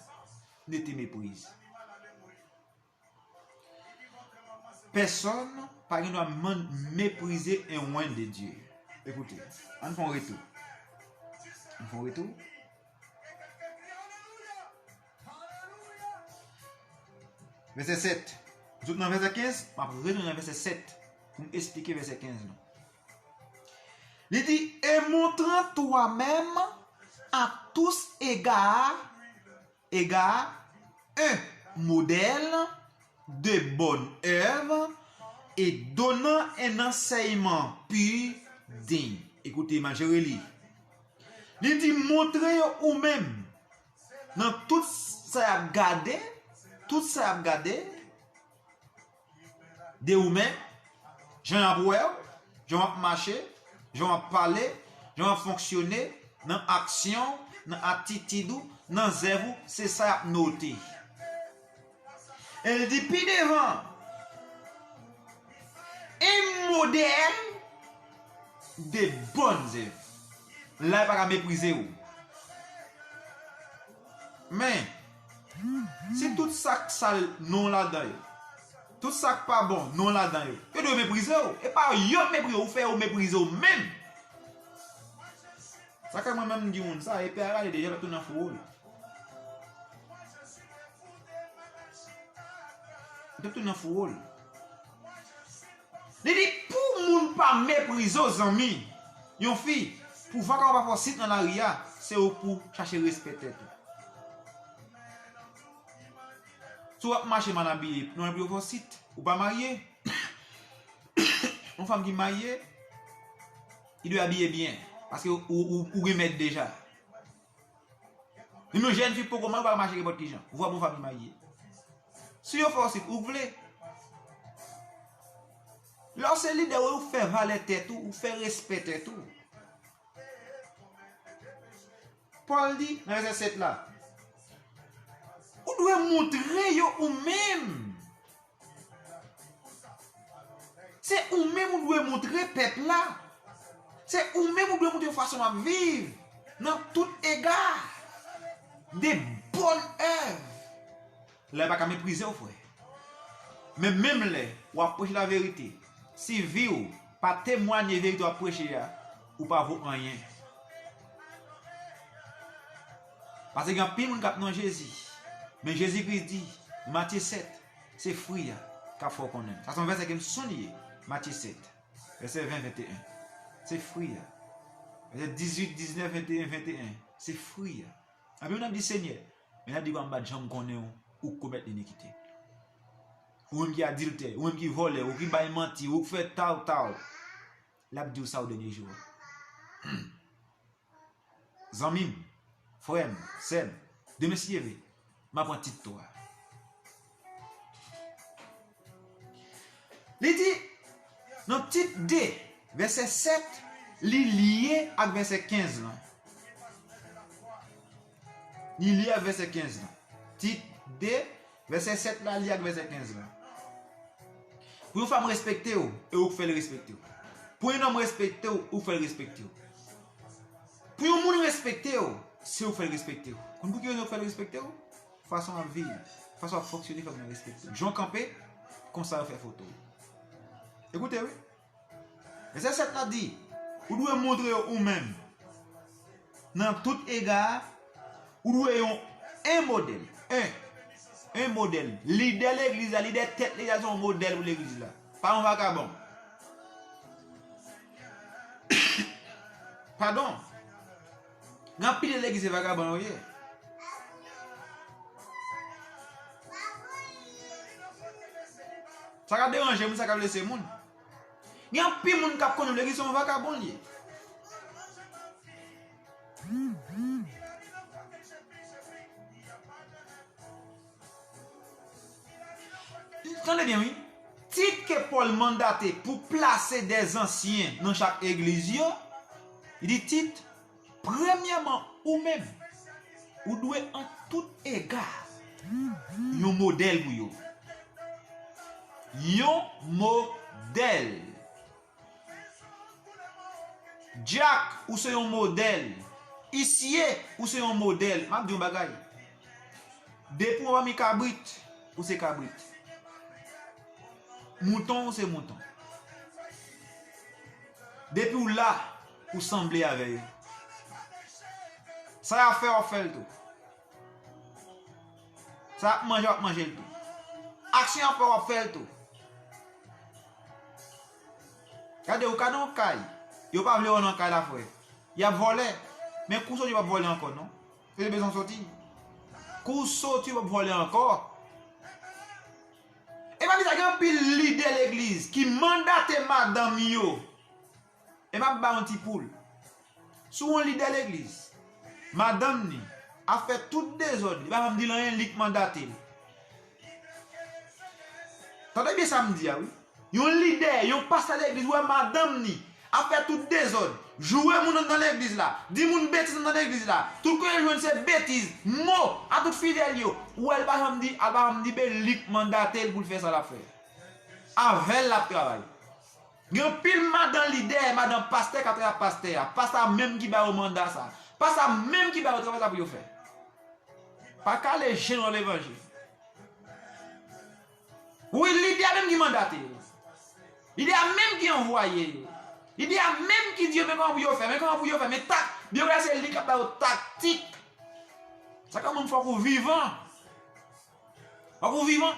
ne te méprise. Pèsonn pa gen dwa man-, meprize un oint de Dieu. Ekoute, ann fè yon retou. Ann fè yon retou. Vèsè sèt. Jouk nan vèsè kenz, m ap retounen nan vèsè sèt pou m esplike vèsè kenz lan. Li di, et montrant toi-même à tous égards, égards, un modèle de bonne œuvre et donnant un enseignement pur, digne. Ekoute, m a reli. Li di, montre yo ou menm nan tout sa y ap gade, tout sa y ap gade de ou menm, jan y ap wè w, jan w ap mache, jan w ap pale, jan w ap fonksyone, nan aksyon w, nan atitid ou, nan zèv ou, se sa y ap note. E l di pi devan, un modèle de bonnes œuvres. La, yo pa ka meprize w. Men, si tout sa k sal, non w ladan yo. Tout sa k pa bon, non w ladan yo. Yo dwe meprize w. E pa yo k meprize w, ou fè yo meprize w menm. Sa k fè mwen menm m di moun sa, e pè a rale deja, l ap tounen nan fou wòl. Li t ap tounen nan fou wòl. Li di, pou moun pa meprize w, zanmi, yon fi, pou vagabon pa fè w sit nan lari a, se ou pou chache respè tèt ou. Si w ap mache mal abiye, non, pou yo fè w sit, ou pa marye. Yon fanm ki marye, li dwe abiye byen, paske ou, ou, ou gen mèt deja. Menm yon jèn fi poko marye, ou pa mache nenpòt ki jan. Ou vwa bon fanmi marye. Si yo fè w sit, ou k vle. Lè w se lidè, ou fè valè tèt ou, ou fè respè tèt ou. Pòl di nan vèsè sèt la, ou dwe montre yo ou menm. Se ou menm ou dwe montre pèp la. Se ou menm ou dwe montre fason w ap viv nan tout ega. De bonnes œuvres. La, yo pa ka meprize w, frè. Men menm lè w ap preche laverite, si vi w pa temwaye verite w ap preche a, ou pa vo anyen. Paske gen anpil moun k ap nan Jezi. Men Jezi Kris di, Matye sèt, se fwi a k ap fè w konnen. Sa se yon vèsè ke m sonje, Matye sèt, vèsè ven, venteyen. Se fri a. Vèsè dizuit, diznèf, venteyen, venteyen. Se fri a. Anpil moun ap di, Senyè, men l ap di, "Papa m pa t janm konnen w, ou k komèt linikite. Ou menm ki adiltè, ou menm ki vòlè, ou ki bay manti, ou k fè taw taw." L ap di w sa o dènye jou a. Zanmi m, frè m, sè m, demen si Dye vle, m a pran Tit twa. Li di, nan Tit de, vèsè sèt, li lye ak vèsè kenz lan. Li lye ak vèsè kenz lan. Tit de, vèsè sèt la, lye ak vèsè kenz lan. Pou yon fanm respekte w, e ou k fè l respekte w. Pou yon nonm respekte w, ou k fè l respekte w. Pou yon moun respekte w, se ou k fè l respekte w. Konn pou ki rezon ou k fè l respekte w? Fason w ap viv, fason w ap fonksyone fè moun nan respekte w. Jan w kanpe, konsa yo fè foto w. Ekoute, wi. Vèsè sèt la di, ou dwe montre yo ou menm. Nan tout ega, ou dwe yon, en modèl. En, en modèl. Lidè legliz la, lidè tèt legliz la, se yon modèl pou legliz la. Pa yon vakabon. Padon. Gen anpil legliz se vakabon yo ye. Sa ka deranje moun, sa ka blese moun. Gen anpil moun k ap konn yon legliz se yon vakabon li ye. Tande byen, wi. Tit ke Pòl mandate pou plase dè zansyen nan chak egliz yo, li di Tit, premyèman, ou menm, ou dwe an tout ega yon modèl pou yo. Yon modèl. Dyak, ou se yon modèl. Isye, ou se yon modèl. M ap di yon bagay. Depi w anba mi kabrit, ou se kabrit. Mouton, ou se mouton. Depi w la, ou sanble avè yo. Sa y ap fè, w ap fè l tou. Sa y ap manje, w ap manje l tou. Aksyon y ap fè, w ap fè l tou. Gade, ou ka nan yon kay, yo pa vle wè w nan kay la, frè. Y ap vòlè. Men kou w soti, w p ap vòlè ankò, non. Se te bezwen soti. Kou w soti, w p ap vòlè ankò. E pa di sa, gen anpil lidè legliz ki mandate madanm yo. E m ap ba yon ti poul. Si w yon lidè legliz, madanm ni ap fè tout dezòd, li pa janm di l anyen, li k mandate l. Tande byen sa m di a, wi. Yon lidè, yon pastè legliz, wè madanm ni ap fè tout dezòd, joure moun anndan legliz la, di moun betiz anndan legliz la, tout kote l jwenn se betiz, mo a tout fidèl yo, ou wè l pa janm di, al pa janm di, ben li k mandate l pou l fè sa l ap fè. Avè l l ap travay. Gen anpil madan lidè, madan pastè k ap travay ak pastè a. Pa sa menm ki ba yo manda sa. Pa sa menm ki ba yo travay sa pou yo fè. Pa kale je nou nan levanjil. Wi, lidè a menm ki mandate yo. Lidè a menm ki anvwaye yo. Lidè a menm ki di yo men kòman pou yo fè, men kòman pou yo fè, men tak, byen wè se li k ap ba yo taktik. Sa kòman fòk ou vivan. Fòk ou vivan.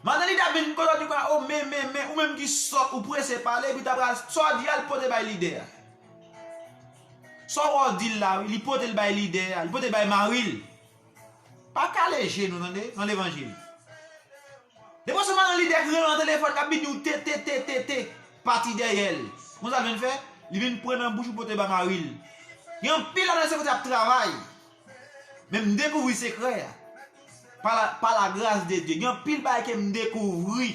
Madan lidè a vin kote w di kwa, o men, men, men, ou menm ki sòt, ou prese pale, epi ta pral sa w di a, l pote bay lidè a. Sa w wè w di l la, wi, li pote l bay lidè a, li pote l bay mari l. Pa kale je nou, tande, nan levanjil. Depi w se madan lidè k rele w nan telefòn, k ap vin di w te, te, te, te, te, pati dèyè l. Konn sa l vin fè? Li vin pran nan bouch ou pote bay mari l. Gen anpil ladan se kote ap travay. Men m dekouvri sekrè a. Pa la, pa la gras de Dye. Gen anpil bagay ke m dekouvri.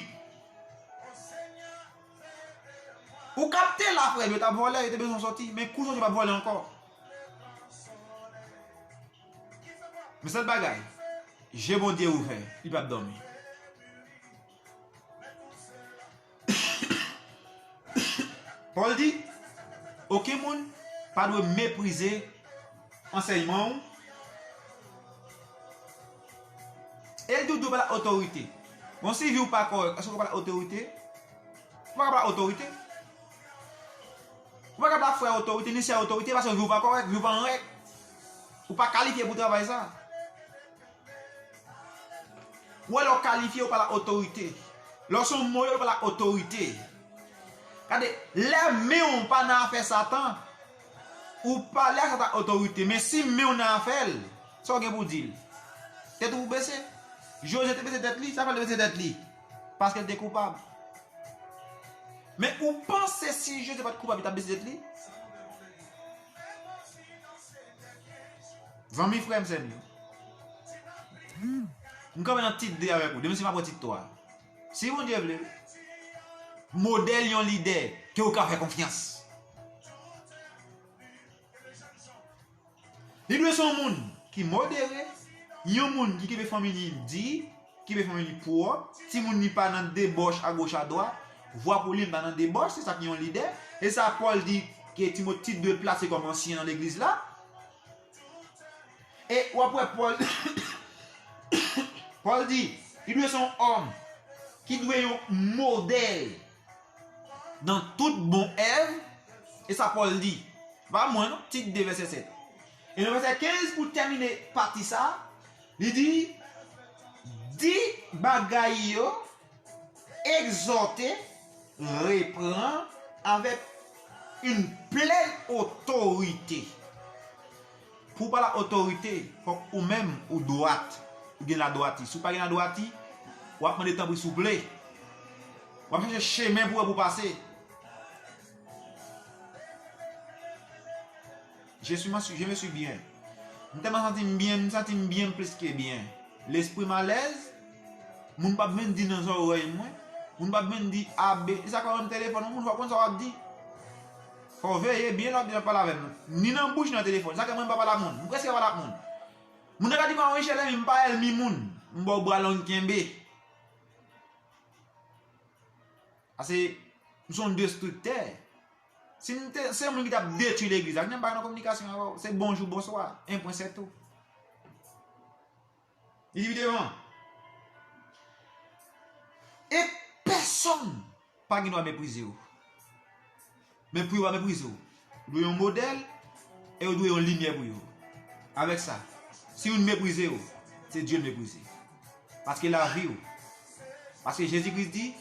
Ou kapte la, frè m, yo t ap vòlè, yo te bezwen sòti. Men kou sòti, yo p ap vòlè ankò. Men sèl bagay, je Bondye ouvè, li p ap dòmi. Pòl di, okenn moun pa dwe meprize ansèyman w. E l di w dwe pale ak otorite. Bon, si vi w pa kòrèk, èske w ka pale ak otorite? Ou pa ka pale ak otorite. Ou pa ka pale ak frè otorite, ni sè otorite, paske vi w pa kòrèk, vi w pa an règ. Ou pa kalifye pou travay sa. Ou wè lè w kalifye, ou pale ak otorite. Lè w se yon modèl, ou pale ak otorite. Gade, lè men w pa nan afè Satan, ou pale ak Satan otorite, men si men w nan afè l, sa w gen pou w di l? Tèt ou pou bese. Jozye te bese tèt li, sa fè l te bese tèt li? Paske l te koupab. Men ou panse si Jozye pa t koupab, li t ap bese tèt li? Zanmi, frè m, sè m yo. M kanpe nan tit de avèk ou. Demen si m ap pran tit twa. Si Bondye vle, modèl yon lidè ke w ka fè konfyans. Li dwe se yon moun ki modere, yon moun ki kenbe fanmi li di, kenbe fanmi li pwòp, timoun li pa nan debòch agoch adwat, vwa pou li pa nan debòch, se sa ki yon lidè. E sa Pòl di ke Timoti dwe plase kòm ansyen nan legliz la. E w ap wè Pòl, Pòl di, li dwe se yon òm ki dwe yon modèl nan tout bon èv. E sa Pòl di. Pa mwen, non, Tit de, vèsè sèt. E nan vèsè kenz, pou tèmine pati sa, li di, di bagay yo, egzòte, reprann avèk yon plèn otorite. Pou w pale ak otorite, fòk ou menm ou dwat, ou gen ladwati. Si w pa gen ladwati, w ap mande tanpri souple. W ap chache chemen pou wè pou w pase. Je suis, je me suis bien. M tèlman santi m byen, m santi m byen plis ke byen. Lespri m alèz, moun p ap vin di nan zòrèy mwen, moun p ap vin di A B, e sa k fè menm telefòn, moun fò konn sa w ap di. Fò w veye byen lè w ap pale avè m. Ni nan bouch, ni nan telefòn. Sa k fè mwen pa pale ak moun. M prèske pa pale ak moun. Moun nan ka di m, "Wi, chè, lè m pa ènmi moun." M ba w bra long kenbe. Ase, m se yon destriktè. Si m te, se yon moun ki t ap detwi legliz la, m pa nan kominikasyon avè w. Se bonjou, bonswa, en pwen, se tou. Li di devan. E pèsonn pa gen dwa meprize w. Men pou yo pa meprize w, ou dwe yon modèl e ou dwe yon limyè pou yo. Avèk sa, si youn meprize w, se Dye l meprize. Paske lavi w. Paske Jezi Kris di,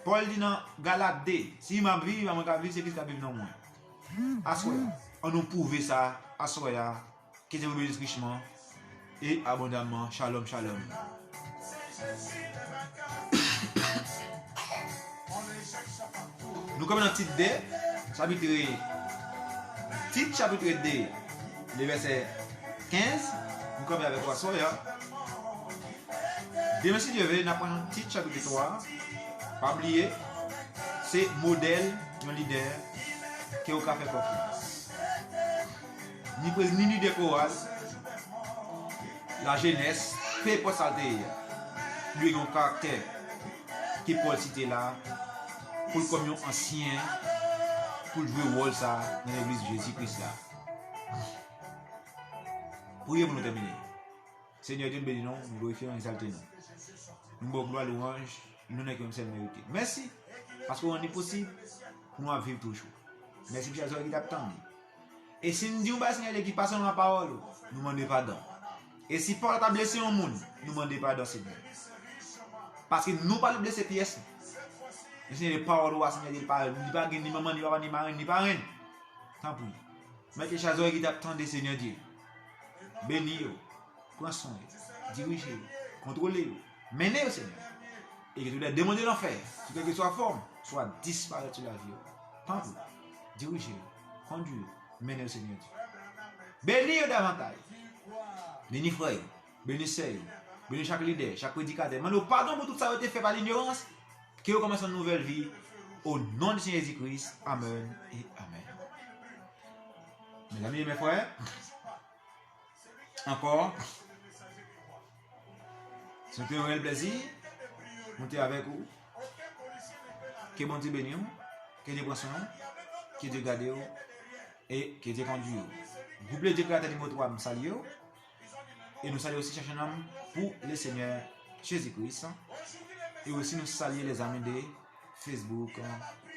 Pòl di nan Galat de, si m ap viv, e pa mwen k ap viv, se Kris k ap viv nan mwen. Aswè a, ann nou pwouve sa, aswè a, ke Dye beni richman e abondamman. Shalom, shalom. Nou kanpe nan Tit de, chapit, Tit chapit de, le vèsè kenz, nou kanpe avèk ou aswè a. Demen, si Dye vle, n ap pran Tit chapit twa. Pa bliye, se modèl yon lidè ke w ka fè konfyans. Ni prez-, ni lidè koral, lajenès, pe enpòt sa l te ye a, li dwe gen yon karaktè ke Pòl site la, pou l kòm yon ansyen, pou l jwe wòl sa nan legliz Jezi Kris la. Priye pou nou tèmine. Senyè Dye, n beni non, n glorifye w, n egzalte non. Nou ba w glwa, lwanj, lonè ke w sèl merite. Mèsi, paske w rann li posib pou nou ap viv toujou. Mèsi pou chak zòrèy ki t ap tande. E si n di yon bagay, Senyè Dye, ki pa selon pawòl ou, nou mande padon. E si pawòl la ta blese yon moun, nou mande padon, Senyè. Paske nou pa vle blese pyès moun. Men Senyè Dye, pawòl ou a, Senyè Dye, li pa, li pa gen ni manman, ni papa, ni marenn, ni parenn. Tanpri. Mèt ke chak zòrèy ki t ap tande, Senyè Dye. Beni yo. Pran swen yo, dirije yo, kontwole yo, mennen yo, Senyè. E ke tout lè demon de lanfè, sou kèlkeswa fòm, swa disparèt sou lavi yo. Tanpri, dirije yo, kondui yo, mennen yo, Senyè Dye. Beni yo davantaj. Beni frè yo, beni sè yo, beni chak lidè, chak predikatè. Mande yo padon pou tout sa yo te fè pa linyorans. Ke yo kòmanse yon nouvèl vi, o non de Senyè Jezi Kris. Amèn e amèn. Mezanmi e mèfrè, ankò, se te yon reyèl plèzi pou nou te avèk ou. Ke Bondye beni w, ke Dye pran swen w, ke Dye gade w e ke Dye kondui w. Gwoup Ledye Kreyatè nimewo twa, m salye w. E nou salye osi chak nanm pou Lesenyè Jezi Kris. E osi nou salye lèzanmi de Facebook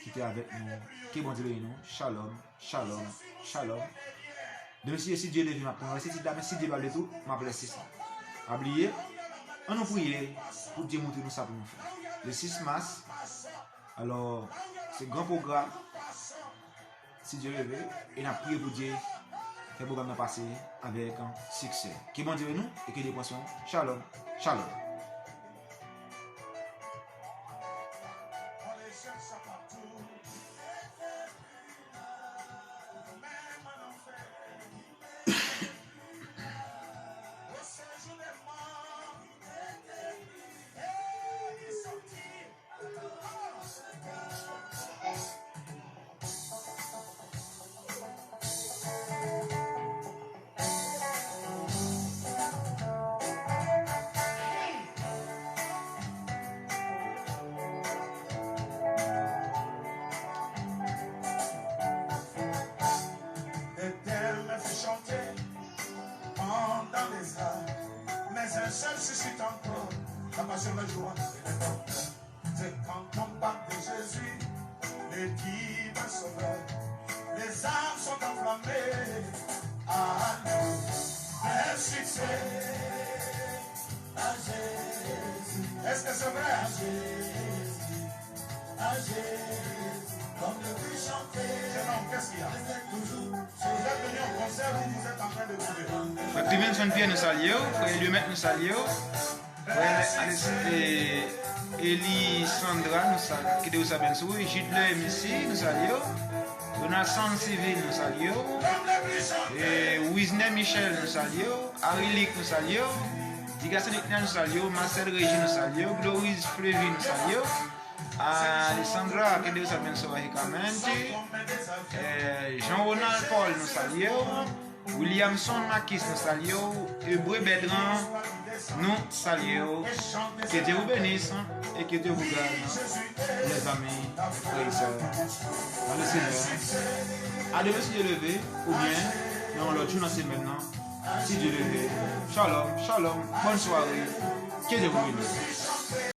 ki te avèk nou. Ke Bondye beni nou. Shalom, shalom, shalom. Demen si, si Dye leve, m ap pran rès etid la, men si Dye pa vle tou, m ap lèse sa. Pa bliye, ann nou priye pou Dye montre nou sa pou nou fè. Le sis mas, alò, Se gran pwogram. Si Dye le ve, e n ap priye pou Dye fè pwogram nan pase avèk siksè. Ke Bondye beni nou e ke Dye pran swen w. Shalom, shalom. L'Éternel fait chanter pendant les âges, mais un seul suscite encore la passion, la joie et les bonheurs. C'est quand on parle de Jésus, le divin sauveur, les âmes sont enflammées. Alléluia. Merci, c'est à Jésus. Est-ce que c'est vrai? À Jésus, à Jésus, comme le plus chanté. Jeune homme, qu'est-ce qu'il y a? Vous êtes venu au concert, vous, vous êtes en train de bouger. Frè Clevenson Pierre, nou salye w. Frè Eliomèt, nou salye w. Frè Alex, e, Elisandra, nou salye, ke Dye sa beni sou ou. Jude Le M C, nou salye w. Donaldson Civil, nou salye w. E, Wisner Michel, nou salye w. Arilik, nou salye w. Digason Etnel, nou salye w. Marcel Régis, nou salye w. Gloriz Fleury, nou salye w. Alessandra, ke Dye sa beni sou ou, Hikamenti. E, Jean Ronald Paul, nou salye w. Williamson Makis, nou salye w. Ebre Bèdran, nou salye w. Que Dieu vous bénisse et que Dieu vous garde, les amis, frères et sœurs dans le Seigneur. A demen si Dye le ve, oubyen nan yon lòt jou nan semèn nan, si Dye le ve. Shalom, shalom, bòn sware. Que Dieu vous bénisse.